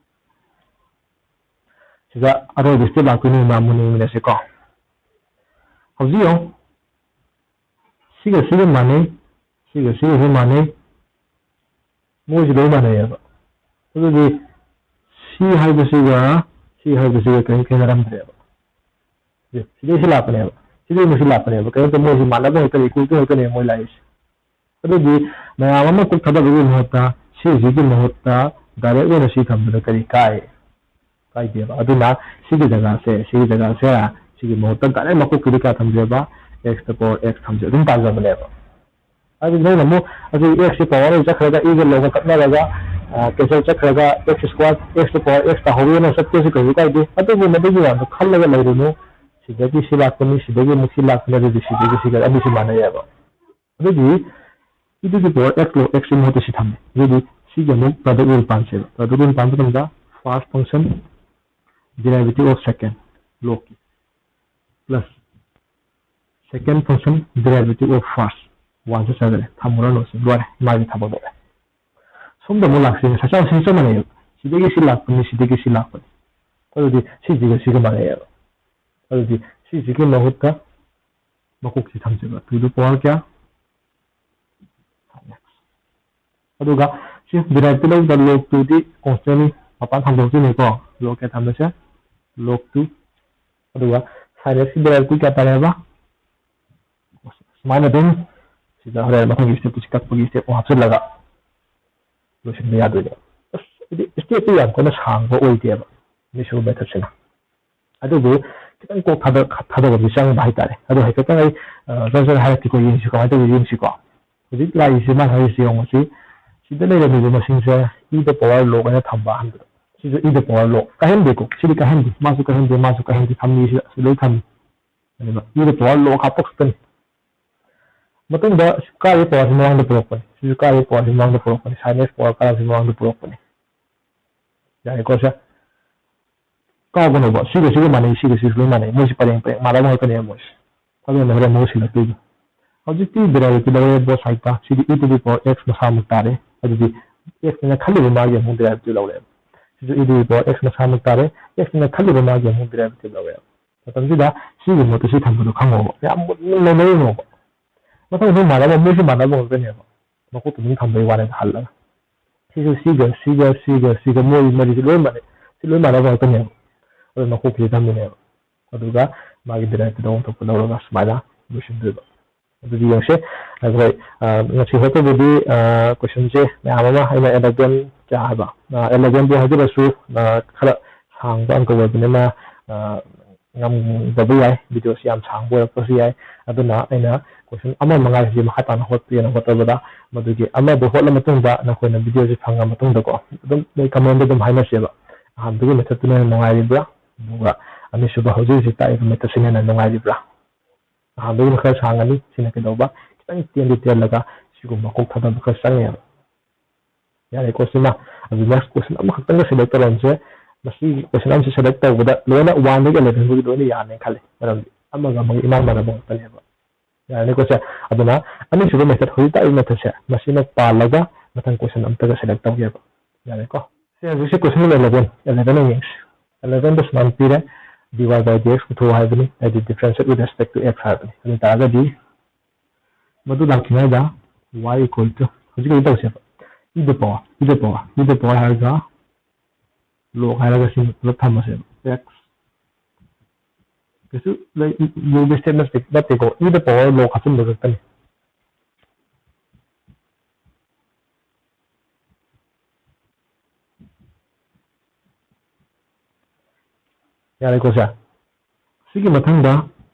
ꯁꯤꯗ ꯑꯔꯣꯏꯕ step ꯂꯥꯛꯇꯣꯏꯅꯤ, ꯃꯌꯥꯝ ꯃꯨꯟꯅ ꯌꯦꯡꯃꯤꯟꯅꯁꯤꯀꯣ꯫ ꯍꯧꯖꯤꯛ ꯌꯦꯡꯉꯨ, ꯁꯤꯒ ꯁꯤꯒ ꯃꯥꯟꯅꯩ, ꯁꯤꯒ ꯁꯤꯒꯁꯨ ꯃꯥꯟꯅꯩ, ꯃꯣꯏꯁꯤ ꯂꯣꯏ ꯃꯥꯟꯅꯩꯌꯦꯕ꯫ ꯑꯗꯨꯗꯤ ꯁꯤ ꯍꯥꯏꯕꯁꯤꯒ ꯁꯤ ꯍꯥꯏꯕꯁꯤꯒ ꯀꯔꯤꯝ ꯈꯦꯠꯅꯔꯝꯗ꯭ꯔꯦꯕ꯫ ꯁꯤꯗꯩ ꯁꯤ ꯂꯥꯛꯄꯅꯦꯕ, ꯁꯤꯗꯩ ꯑꯃꯨꯛ ꯁꯤ ꯂꯥꯛꯄꯅꯦꯕ, ꯀꯔꯤꯝꯇ ꯃꯣꯏꯁꯤ ꯃꯥꯟꯅꯕ ꯉꯥꯛꯇꯅꯤ, equal ꯉꯥꯛꯇꯅꯦ ꯃꯣꯏ ꯂꯥꯛꯏꯁꯦ꯫ ꯑꯗꯨꯗꯤ ꯃꯌꯥꯝ ꯑꯃ ꯀꯣꯛ ꯊꯥꯗꯕꯒꯤ ꯃꯍꯨꯠꯇ ꯁꯤꯁꯤꯒꯤ ꯃꯍꯨꯠꯇ direct ꯑꯣꯏꯅ ꯁꯤ ꯊꯝꯕꯗ ꯀꯔꯤ ꯀꯥꯏ? ꯀꯥꯏꯗꯦꯕ꯫ ꯑꯗꯨꯅ ꯁꯤꯒꯤ ꯖꯒꯥꯁꯦ, ꯁꯤꯒꯤ ꯖꯒꯥꯁꯦ, ꯁꯤꯒꯤ ꯃꯍꯨꯠꯇ direct ꯃꯀꯣꯛꯀꯤꯗ ꯀꯌꯥ ꯊꯝꯖꯦꯕ? X to the power x ꯊꯝꯖꯦ, ꯑꯗꯨꯝ ꯇꯥꯖꯕꯅꯦꯕ꯫ ꯑꯗꯨꯗꯤ ꯅꯪꯅ ꯑꯃꯨꯛ ꯑꯗꯨ x ꯁꯤ power ꯑꯣꯏꯅ ꯆꯠꯈ꯭ꯔꯒ e ꯒ log ꯒ ꯀꯛꯅꯔꯒ cancel ꯆꯠꯈ꯭ꯔꯒ x square x to the power x ꯇꯥꯍꯧꯋꯦꯅ ꯆꯠꯀꯦꯁꯨ ꯀꯩꯁꯨ ꯀꯥꯏꯗꯦ꯫ ꯑꯗꯨꯕꯨ ꯃꯗꯨꯒꯤ ꯃꯌꯥꯝꯗꯣ ꯈꯜꯂꯒ ꯂꯩꯔꯨꯅꯨ꯫ ꯁꯤꯗꯒꯤ ꯁꯤ ꯂꯥꯛꯄꯅꯤ, ꯁꯤꯗꯒꯤ ꯑꯃꯨꯛ ꯁꯤ ꯂꯥꯛꯄꯅꯤ, ꯑꯗꯨꯗꯤ ꯁꯤꯗꯒꯤ ꯁꯤꯒ ꯑꯅꯤꯁꯤ ꯃꯥꯟꯅꯩꯌꯦꯕ꯫ ꯑꯗꯨꯗꯤ e to the power x log x ꯀꯤ ꯃꯍꯨꯠꯇ ꯁꯤ ꯊꯝꯃꯦ꯫ ꯑꯗꯨꯗꯤ ꯁꯤꯒꯤ ꯑꯃꯨꯛ product rule ꯄꯥꯟꯁꯦꯕ꯫ Product rule ꯄꯥꯟꯕ ꯃꯇꯝꯗ first function derivative of second log ꯀꯤ plus second function derivative of first꯫ One ꯁꯦ ꯆꯠꯈ꯭ꯔꯦ, ꯊꯝꯃꯨꯔꯅꯨ, ꯁꯤ ꯂꯣꯏꯔꯦ, ꯃꯥꯒꯤ ꯊꯕꯛ ꯂꯣꯏꯔꯦ꯫ ꯁꯣꯝꯗ ꯑꯃꯨꯛ ꯂꯥꯛꯁꯤ, ꯉꯁꯥꯏ ꯆꯞ ꯃꯥꯟꯅꯩꯌꯦꯕ꯫ ꯁꯤꯗꯒꯤ ꯁꯤ ꯂꯥꯛꯄꯅꯤ, ꯁꯤꯗꯒꯤ ꯁꯤ ꯂꯥꯛꯄꯅꯤ꯫ ꯑꯗꯨꯗꯤ ꯁꯤꯁꯤꯒ ꯁꯤꯒ ꯃꯥꯟꯅꯩꯌꯦꯕ꯫ ꯑꯗꯨꯗꯤ ꯁꯤꯁꯤꯒꯤ ꯃꯍꯨꯠꯇ ꯃꯀꯣꯛꯁꯤ ꯊꯝꯖꯕ, to the power ꯀꯌꯥ? ꯑꯗꯨꯒ ꯁꯤ derivative ꯂꯧꯕꯗ log two ꯗꯤ constant ꯅꯤ, ꯃꯄꯥꯟ ꯊꯝꯗꯣꯛꯇꯣꯏꯅꯤꯀꯣ꯫ Log ꯀꯌꯥ ꯊꯝꯕꯁꯦ? Log two꯫ ꯑꯗꯨꯒ sin x ꯀꯤ derivative ꯀꯌꯥ ꯇꯥꯔꯦꯕ? ꯁꯨꯃꯥꯏꯅ ꯑꯗꯨꯝ ꯁꯤꯗ ꯍꯣꯔꯦꯟ ꯃꯊꯪꯒꯤ step ꯁꯤ ꯀꯛꯄꯒꯤ step ꯑꯃ ꯍꯥꯞꯆꯤꯜꯂꯒ ꯂꯣꯏꯁꯤꯟꯕ ꯌꯥꯗꯣꯏꯅꯦ꯫ ꯑꯁ, ꯍꯥꯏꯗꯤ step ꯇꯤ ꯌꯥꯝ ꯀꯟꯅ ꯁꯥꯡꯕ ꯑꯣꯏꯗꯦꯕ, initial method ꯁꯤꯅ꯫ ꯑꯗꯨꯕꯨ ꯈꯤꯇꯪ ꯀꯣꯛ ꯊꯥꯗ-, ꯊꯥꯗꯕꯗꯤ ꯆꯪꯕ ꯍꯥꯏꯇꯥꯔꯦ꯫ ꯑꯗꯣ ꯍꯥꯏꯐꯦꯠꯇꯪ ꯑꯩ, ꯑ, ꯖꯔ ꯖꯔ ꯍꯥꯏꯔꯛꯀꯦꯀꯣ, ꯌꯦꯡꯁꯤ ꯀꯃꯥꯏꯅ ꯇꯧꯒꯦ ꯌꯦꯡꯁꯤꯀꯣ꯫ ꯍꯧꯖꯤꯛ ꯂꯥꯛꯏꯁꯦ ꯃꯥꯅ ꯍꯥꯏꯔꯤꯁꯦ ꯌꯦꯡꯉꯨ ꯁꯤ꯫ ꯁꯤꯗ ꯂꯩꯔꯝꯃꯤꯕ ꯃꯁꯤꯡꯁꯦ e ꯗ power log ꯑꯅ ꯊꯝꯕ ꯑꯍꯥꯟꯕꯗ꯫ ꯁꯤꯁꯨ e ꯗ power log꯫ ꯀꯥꯏꯍꯟꯗꯦꯀꯣ꯫ ꯁꯤꯗꯤ ꯀꯥꯏꯍꯟꯗꯦ꯫ ꯃꯥꯁꯨ ꯀꯥꯏꯍꯟꯗꯦ꯫ ꯃꯥꯁꯨ ꯀꯥꯏꯍꯟꯗꯦ꯫ ꯊꯝꯃꯤ ꯁꯤꯗ꯫ ꯁꯤ ꯂꯣꯏ ꯊꯝꯃꯤ꯫ ꯑꯗꯨꯒ e ꯗ power log ꯍꯥꯞꯄ ꯈꯛꯇꯅꯤ꯫ ꯃꯇꯨꯡꯗ ꯀꯥꯔꯤꯕ power ꯁꯤ ꯃꯃꯥꯡꯗ ꯄꯨꯔꯛꯄꯅꯤ꯫ ꯁꯤꯁꯨ ꯀꯥꯔꯤꯕ power ꯁꯤ ꯃꯃꯥꯡꯗ ꯄꯨꯔꯛꯄꯅꯤ꯫ Sin x power ꯀꯥꯔꯤꯕꯁꯤ ꯃꯃꯥꯡꯗ ꯄꯨꯔꯛꯄꯅꯤ꯫ ꯌꯥꯔꯦꯀꯣ ꯁꯦ? ꯀꯥꯎꯒꯅꯣꯕ, ꯁꯤꯒ ꯁꯤꯒ ꯃꯥꯟꯅꯩ, ꯁꯤꯒ ꯁꯤꯒ ꯂꯣꯏ ꯃꯥꯟꯅꯩ, ꯃꯣꯏꯁꯤ ꯄꯔꯦꯡ ꯄꯔꯦꯡ ꯃꯥꯟꯅꯕ ꯉꯥꯛꯇꯅꯦꯕ ꯃꯣꯏꯁꯦ꯫ ꯑꯗꯨꯅ ꯍꯣꯔꯦꯟ ꯃꯍꯨꯠ ꯁꯤꯜꯂꯛꯇꯣꯏꯗꯣ꯫ ꯍꯧꯖꯤꯛꯇꯤ derivative ꯂꯧꯔꯦ both side ꯇ, ꯁꯤꯗꯤ e to the power x ꯃꯁꯥꯃꯛ ꯇꯥꯔꯦ꯫ ꯑꯗꯨꯗꯤ x ꯅ ꯈꯜꯂꯤꯕ ꯃꯥꯒꯤ ꯑꯃꯨꯛ derivative ꯂꯧꯔꯦꯕ꯫ ꯁꯤꯁꯨ e to the power x ꯃꯁꯥꯃꯛ ꯇꯥꯔꯦ, x ꯅ ꯈꯜꯂꯤꯕ ꯃꯥꯒꯤ ꯑꯃꯨꯛ derivative ꯂꯧꯔꯦꯕ꯫ ꯃꯇꯝꯁꯤꯗ ꯁꯤꯒꯤ ꯃꯍꯨꯠꯇ ꯁꯤ ꯊꯝꯕꯗꯣ ꯈꯪꯉꯣꯕ, ꯌꯥꯝ ꯃꯨꯟꯅ ꯅꯩꯅꯔꯨꯅꯣꯕ꯫ ꯃꯊꯪ ꯃꯊꯪ ꯃꯥꯟꯅꯕ, ꯃꯣꯏꯁꯨ ꯃꯥꯟꯅꯕ ꯉꯥꯛꯇꯅꯦꯕ꯫ ꯃꯀꯣꯛꯇ ꯑꯗꯨꯝ ꯊꯝꯕꯩ ꯋꯥꯅꯤꯗ ꯍꯜꯂꯒ꯫ ꯁꯤꯁꯨ ꯁꯤꯒ ꯁꯤꯒ ꯁꯤꯒ ꯁꯤꯒ ꯃꯣꯏ ꯃꯔꯤꯁꯦ ꯂꯣꯏ ꯃꯥꯟꯅꯩ꯫ ꯁꯤ ꯂꯣꯏ ꯃꯥꯟꯅꯕ ꯉꯥꯛꯇꯅꯦꯕ꯫ ꯑꯗꯨ ꯃꯀꯣꯛꯁꯤꯗ ꯊꯝꯃꯤꯅꯦꯕ꯫ ꯑꯗꯨꯒ ꯃꯥꯒꯤ derivative ꯇ ꯑꯣꯟꯊꯣꯛꯄ ꯂꯧꯔꯒ ꯁꯨꯃꯥꯏꯅ ꯂꯣꯏꯁꯤꯟꯗꯣꯏꯕ꯫ ꯑꯗꯨꯗꯤ ꯌꯦꯡꯁꯦ꯫ ꯑꯩꯈꯣꯏ, ꯑ, ꯉꯁꯤ ꯍꯣꯠꯄꯕꯨꯗꯤ, ꯑ, question ꯁꯦ ꯃꯌꯥꯝ ꯑꯃ ꯑꯩꯅ eleven ꯀꯌꯥ ꯍꯥꯏꯕ? ꯑ, eleven ꯗꯤ ꯍꯥꯏꯖꯔꯁꯨ, ꯑ, ꯈꯔ ꯁꯥꯡꯕ ꯑꯪꯀ ꯑꯣꯏꯕꯅꯤꯅ, ꯑ, ꯉꯝꯗꯕ ꯌꯥꯏ, video ꯁꯤ ꯌꯥꯝ ꯁꯥꯡꯕ ꯑꯣꯏꯔꯛꯄꯁꯨ ꯌꯥꯏ꯫ ꯑꯗꯨꯅ ꯑꯩꯅ question ꯑꯃ ꯃꯉꯥꯁꯤ ꯃꯈꯥ ꯇꯥꯅ ꯍꯣꯠꯀꯦꯅ ꯍꯣꯠꯂꯕꯗ, ꯃꯗꯨꯒꯤ ꯑꯃꯗꯣ ꯍꯣꯠꯂ ꯃꯇꯨꯡꯗ ꯅꯈꯣꯏꯅ video ꯁꯤ ꯐꯪꯉ ꯃꯇꯨꯡꯗꯀꯣ, ꯑꯗꯨꯝ ꯅꯣꯏ comment ꯗ ꯑꯗꯨꯝ ꯍꯥꯏꯅꯁꯦꯕ꯫ ꯑꯍꯥꯟꯕꯒꯤ method ꯇꯨꯅ ꯍꯦꯟꯅ ꯅꯨꯡꯉꯥꯏꯔꯤꯕ꯭ꯔꯥ? ꯑꯗꯨꯒ ꯑꯅꯤꯁꯨꯕ ꯍꯧꯖꯤꯛ ꯍꯧꯖꯤꯛ ꯇꯥꯛꯏꯕ method ꯁꯤꯅ ꯍꯦꯟꯅ ꯅꯨꯡꯉꯥꯏꯔꯤꯕ꯭ꯔꯥ? ꯑꯍꯥꯟꯕꯒꯤꯅ ꯈꯔ ꯁꯥꯡꯉꯅꯤ꯫ ꯁꯤꯅ ꯀꯩꯗꯧꯕ? ꯈꯤꯇꯪ ꯇꯦꯟꯗꯤ ꯇꯦꯜꯂꯒ ꯁꯤꯒꯨꯝꯕ ꯀꯣꯛ ꯊꯥꯗꯕ ꯈꯔ ꯆꯪꯉꯦꯕ꯫ ꯌꯥꯔꯦꯀꯣ ꯁꯤꯃ? ꯑꯗꯨ next question ꯑꯃꯈꯛꯇꯪꯒ select ꯇꯧꯔꯝꯁꯦ꯫ ꯃꯁꯤ question ꯑꯃꯁꯤ select ꯇꯧꯕꯗ ꯂꯣꯏꯅ one ꯗꯒꯤ eleven ꯐꯥꯎꯒꯤ ꯂꯣꯏꯅ ꯌꯥꯔꯅꯤ ꯈꯜꯂꯤ, ꯃꯔꯝꯗꯤ ꯑꯃꯒ ꯑꯃꯒ ꯏꯃꯥꯟ ꯃꯥꯟꯅꯕ ꯉꯥꯛꯇꯅꯦꯕ꯫ ꯌꯥꯔꯅꯤꯀꯣ ꯁꯦ? ꯑꯗꯨꯅ ꯑꯅꯤꯁꯨꯕ method, ꯍꯧꯖꯤꯛ ꯇꯥꯛꯏꯕ method ꯁꯦ, ꯃꯁꯤꯅ ꯄꯥꯜꯂꯒ ꯃꯊꯪ question ꯑꯝꯇꯒ select ꯇꯧꯒꯦꯕ꯫ ꯌꯥꯔꯦꯀꯣ? ꯁꯤ ꯍꯧꯖꯤꯛꯁꯦ question number eleven, eleven ꯑꯣꯏꯅ ꯌꯦꯡꯁꯤ꯫ Eleven ꯗ ꯁꯨꯃꯥꯏꯅ ꯄꯤꯔꯦ, dy by dx ꯄꯨꯊꯣꯛꯑꯣ ꯍꯥꯏꯕꯅꯤ, ꯍꯥꯏꯗꯤ differentiate with respect to x ꯍꯥꯏꯕꯅꯤ꯫ ꯑꯗꯨ ꯑꯣꯏ ꯇꯥꯔꯒꯗꯤ ꯃꯗꯨ ꯂꯥꯛꯇ꯭ꯔꯤꯉꯩꯗ y equal to, ꯍꯧꯖꯤꯛ ꯀꯩꯅꯣ ꯇꯧꯁꯦꯕ, e the power, e the power, e the power ꯍꯥꯏꯔꯒ log ꯍꯥꯏꯔꯒ ꯁꯤ ꯄꯨꯂꯞ ꯊꯝꯃꯁꯦꯕ꯫ X ꯀꯩꯁꯨ ꯂꯩ, ꯂꯨꯕ step ꯅꯠꯇꯦ, ꯅꯠꯇꯦꯀꯣ, e the power log ꯍꯥꯞꯆꯤꯟꯕ ꯈꯛꯇꯅꯤ꯫ ꯌꯥꯔꯦꯀꯣ ꯁꯦ? ꯁꯤꯒꯤ ꯃꯊꯪꯗ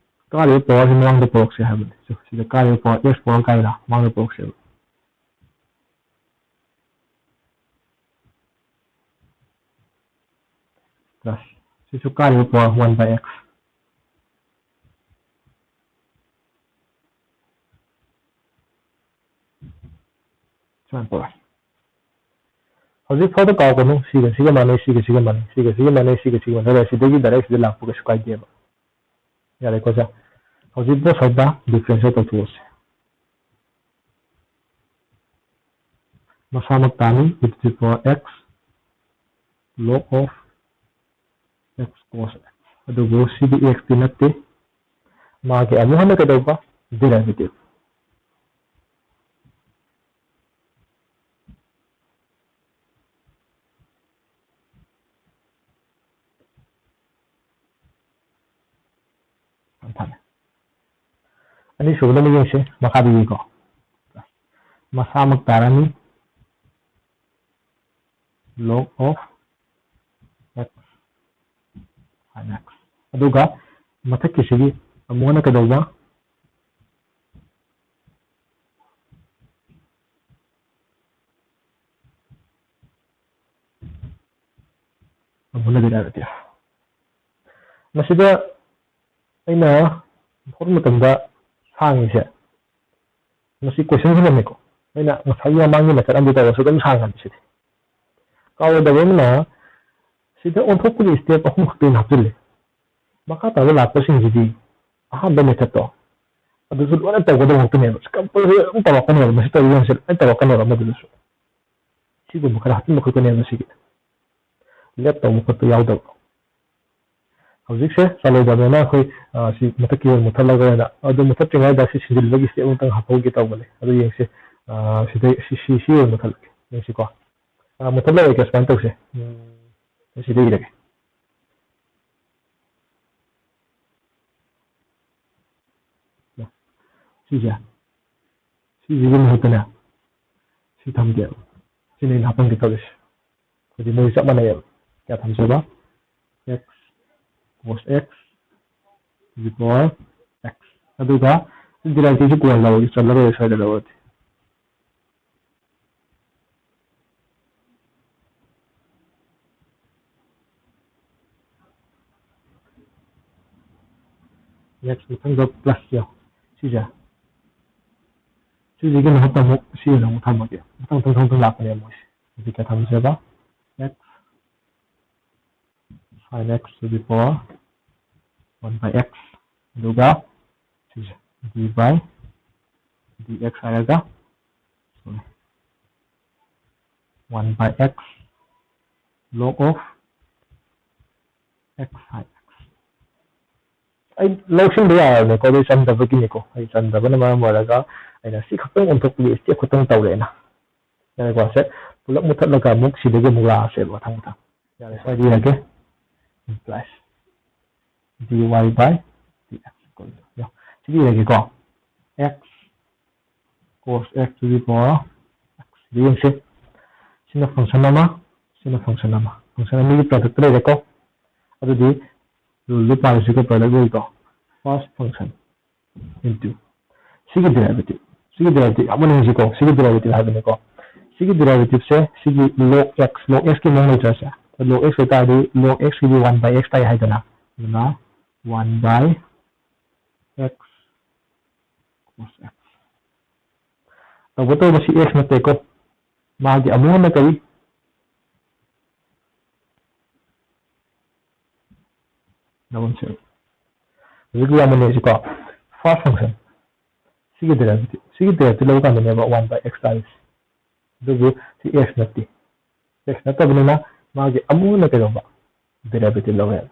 ꯀꯥꯔꯤꯕ power ꯁꯤ ꯃꯃꯥꯡꯗ ꯄꯨꯔꯛꯁꯦ ꯍꯥꯏꯕꯅꯤ꯫ ꯁꯤ-, ꯁꯤꯗ ꯀꯥꯔꯤꯕ power, x power ꯀꯥꯏꯔ ꯃꯃꯥꯡꯗ ꯄꯨꯔꯛꯁꯦꯕ꯫ Plus ꯁꯤꯁꯨ ꯀꯥꯔꯤꯕ power one by x꯫ ꯁꯨꯃꯥꯏꯅ ꯄꯨꯔꯛꯑꯦ꯫ ꯍꯧꯖꯤꯛ ꯐꯥꯎꯗ ꯀꯥꯎꯒꯅꯨ, ꯁꯤꯒ ꯁꯤꯒ ꯃꯥꯟꯅꯩ, ꯁꯤꯒ ꯁꯤꯒ ꯃꯥꯟꯅꯩ, ꯁꯤꯒ ꯁꯤꯒ ꯃꯥꯟꯅꯩ, ꯁꯤꯒ ꯁꯤꯒ ꯃꯥꯟꯅꯩ, ꯁꯤꯗꯒꯤ direct ꯁꯤꯗ ꯂꯥꯛꯄ ꯀꯩꯁꯨ ꯀꯥꯏꯗꯦꯕ꯫ ꯌꯥꯔꯦꯀꯣ ꯁꯦ? ꯍꯧꯖꯤꯛ both side ꯗ differentiate ꯇꯧꯊꯣꯛꯑꯁꯤ꯫ ꯃꯁꯥꯃꯛ ꯇꯥꯅꯤ, e to the power x log of x cos x꯫ ꯑꯗꯨꯕꯨ ꯁꯤꯗꯤ x ꯇꯤ ꯅꯠꯇꯦ, ꯃꯥꯒꯤ ꯑꯃꯨꯛ ꯍꯟꯅ ꯀꯩꯗꯧꯕ? Derivative꯫ ꯌꯥꯝ ꯐꯔꯦ꯫ ꯑꯅꯤꯁꯨꯕꯗ ꯑꯃꯨꯛ ꯌꯦꯡꯁꯤ, ꯃꯈꯥꯗ ꯌꯦꯡꯀꯣ꯫ ꯃꯁꯥꯃꯛ ꯇꯥꯔꯅꯤ, log of x sin x꯫ ꯑꯗꯨꯒ ꯃꯊꯛꯀꯤꯁꯤꯒꯤ ꯑꯃꯨꯛ ꯍꯟꯅ ꯀꯩꯗꯧꯕ? ꯑꯃꯨꯛ ꯍꯟꯅ derivative꯫ ꯃꯁꯤꯗ ꯑꯩꯅ ꯍꯣꯠꯄ ꯃꯇꯝꯗ ꯁꯥꯡꯉꯤꯁꯦ, ꯃꯁꯤ question ꯍꯪꯉꯝꯃꯦꯀꯣ꯫ ꯑꯩꯅ ꯉꯁꯥꯏꯒꯤ ꯃꯃꯥꯡꯒꯤ method ꯑꯃꯗꯤ ꯇꯧꯔꯁꯨ ꯑꯗꯨꯝ ꯁꯥꯡꯉꯅꯤ ꯁꯤꯗꯤ꯫ ꯀꯥꯎꯔꯣꯏꯗꯕ ꯑꯃꯅ, ꯁꯤꯗ ꯑꯣꯟꯊꯣꯛꯄꯒꯤ step ꯑꯍꯨꯝ ꯈꯛꯇ ꯑꯩꯅ ꯍꯥꯞꯆꯤꯜꯂꯦ꯫ ꯃꯈꯥ ꯇꯥꯕ ꯂꯥꯛꯄꯁꯤꯡꯁꯤꯗꯤ ꯑꯍꯥꯟꯕ method ꯇꯣ ꯑꯗꯨꯁꯨ ꯂꯣꯏꯅ ꯇꯧꯒꯗꯕ ꯉꯥꯛꯇꯅꯦꯕ꯫ Compulsory ꯑꯗꯨꯝ ꯇꯧꯔꯛꯀꯅꯦꯕ, ꯃꯁꯤ ꯇꯧꯔꯤꯕ ꯃꯌꯥꯝꯁꯦ ꯂꯣꯏꯅ ꯇꯧꯔꯛꯀꯅꯦꯕ ꯑꯃꯗꯨꯗꯁꯨ꯫ ꯁꯤꯒꯨꯝꯕ ꯈꯔ ꯍꯥꯞꯆꯤꯟꯕ ꯈꯛꯇꯅꯦꯕ ꯁꯤꯒꯤ꯫ ꯂꯦꯞ ꯇꯧꯕ ꯈꯣꯠꯄ ꯌꯥꯎꯗꯕ꯫ ꯍꯧꯖꯤꯛꯁꯦ ꯆꯥꯂꯣꯏꯗꯕꯅꯤꯅ ꯑꯩꯈꯣꯏ, ꯑ, ꯁꯤ ꯃꯊꯛꯀꯤ ꯑꯣꯏꯅ ꯃꯨꯠꯊꯠꯂꯒ ꯑꯣꯏꯅ, ꯑꯗꯨ ꯃꯨꯠꯊꯠꯇ꯭ꯔꯤꯉꯩꯗ ꯁꯤ ꯁꯤꯟꯖꯤꯜꯂꯒꯤ step ꯑꯃꯇꯪ ꯍꯥꯞꯍꯧꯒꯦ ꯇꯧꯕꯅꯦ꯫ ꯑꯗꯨ ꯌꯦꯡꯁꯤ, ꯑ, ꯁꯤꯗꯩ ꯁꯤ, ꯁꯤ, ꯁꯤ ꯑꯣꯏꯅ ꯃꯨꯠꯊꯠꯂꯒꯦ꯫ ꯌꯦꯡꯁꯤꯀꯣ꯫ ꯑ, ꯃꯨꯠꯊꯠꯂꯔꯣꯏꯒꯦ, ꯁꯨꯃꯥꯏꯅ ꯇꯧꯁꯦ꯫ ꯎꯝ, ꯁꯤꯗ ꯏꯔꯒꯦ꯫ ꯁꯤꯁꯦ, ꯁꯤꯁꯤꯒꯤ ꯃꯍꯨꯠꯇꯅꯦ, ꯁꯤ ꯊꯝꯒꯦꯕ꯫ ꯁꯤꯅ ꯑꯩꯅ ꯍꯥꯞꯄꯝꯒꯦ ꯇꯧꯔꯤꯁꯦ꯫ ꯍꯧꯖꯤꯛ ꯃꯣꯏ ꯆꯞ ꯃꯥꯟꯅꯩꯌꯦꯕ꯫ ꯀꯌꯥ ꯊꯝꯁꯦꯕ? X cos x to the power x꯫ ꯑꯗꯨꯒ derivative ꯁꯤ ꯀꯣꯟꯅ ꯂꯧꯔꯒꯦ, ꯆꯜꯂꯔꯣꯏ ꯁ꯭ꯋꯥꯏꯗ ꯂꯧꯔꯗꯤ꯫ Next ꯃꯊꯪꯗ plus ꯌꯦꯡꯉꯣ꯫ ꯁꯤꯁꯦ꯫ ꯁꯤꯁꯤꯒꯤ ꯃꯍꯨꯠꯇ ꯑꯃꯨꯛ ꯁꯤ ꯑꯣꯏꯅ ꯑꯃꯨꯛ ꯊꯝꯃꯒꯦ꯫ ꯃꯊꯪ ꯃꯊꯪ ꯃꯊꯪ ꯂꯥꯛꯄꯅꯦ ꯃꯣꯏꯁꯦ꯫ ꯍꯧꯖꯤꯛ ꯀꯌꯥ ꯊꯝꯁꯦꯕ? X sin x to the power one by x, ꯑꯗꯨꯒ ꯁꯤꯁꯦ d by dx ꯍꯥꯏꯔꯒ, sorry, one by x log of x sin x꯫ ꯑꯩ ꯂꯧꯁꯤꯟꯕ ꯌꯥꯔꯕꯅꯦꯀꯣ, ꯑꯗꯨ ꯆꯟꯗꯕꯒꯤꯅꯤꯀꯣ꯫ ꯑꯩ ꯆꯟꯗꯕꯅ ꯃꯔꯝ ꯑꯣꯏꯔꯒ ꯑꯩꯅ ꯁꯤ ꯈꯛꯇꯪ ꯑꯣꯟꯊꯣꯛꯄꯒꯤ step ꯈꯛꯇꯪ ꯇꯧꯔꯦꯅ꯫ ꯌꯥꯔꯦꯀꯣ? ꯁꯦ ꯄꯨꯂꯞ ꯃꯨꯊꯠꯂꯒ ꯑꯃꯨꯛ ꯁꯤꯗꯒꯤ ꯑꯃꯨꯛ ꯂꯥꯛꯑꯁꯦꯕ ꯃꯊꯪ ꯃꯊꯪ꯫ ꯌꯥꯔꯦ, ꯁ꯭ꯋꯥꯏꯗ ꯏꯔꯒꯦ꯫ Plus dy by dx equal to, ꯌꯣ, ꯁꯤꯗ ꯏꯔꯒꯦꯀꯣ꯫ X cos x to the power x꯫ ꯁꯤꯗ ꯌꯦꯡꯁꯤ꯫ ꯁꯤꯅ function ꯑꯃ, ꯁꯤꯅ function ꯑꯃ꯫ Function ꯑꯅꯤꯒꯤ product ꯂꯩꯔꯦꯀꯣ꯫ ꯑꯗꯨꯗꯤ rule ꯗꯨ ꯄꯥꯔꯁꯤꯀꯣ, product rule ꯗꯣ꯫ First function into ꯁꯤꯒꯤ derivative, ꯁꯤꯒꯤ derivative ꯌꯥꯝ ꯃꯅꯤꯡꯁꯤꯀꯣ, ꯁꯤꯒꯤ derivative ꯍꯥꯏꯕꯅꯤꯀꯣ꯫ ꯁꯤꯒꯤ derivative ꯁꯦ ꯁꯤꯒꯤ log x, log x ꯀꯤ ꯃꯑꯣꯡ ꯂꯩꯇ꯭ꯔꯁꯦ꯫ Log x ꯑꯣꯏꯇꯥꯔꯗꯤ log x ꯀꯤꯗꯤ one by x ꯇꯥꯏ ꯍꯥꯏꯗꯅ, ꯑꯗꯨꯅ one by x cos x꯫ ꯇꯧꯕꯇꯕꯨ ꯁꯤ x ꯅꯠꯇꯦꯀꯣ, ꯃꯥꯒꯤ ꯑꯃꯨꯛ ꯍꯟꯅ ꯀꯔꯤ? ꯗꯕꯜ ꯁꯦꯜ꯫ ꯍꯧꯖꯤꯛꯀꯤ ꯌꯥꯝ ꯃꯅꯩꯁꯤꯀꯣ, first function꯫ ꯁꯤꯒꯤ derivative, ꯁꯤꯒꯤ derivative ꯂꯧꯕ ꯀꯥꯟꯗꯅꯦꯕ one by x ꯇꯥꯔꯤꯁꯦ꯫ ꯑꯗꯨꯕꯨ ꯁꯤ x ꯅꯠꯇꯦ꯫ X ꯅꯠꯇꯕꯅꯤꯅ ꯃꯥꯒꯤ ꯑꯃꯨꯛ ꯍꯟꯅ ꯀꯩꯗꯧꯕ? Derivative ꯂꯧꯋꯦꯕ꯫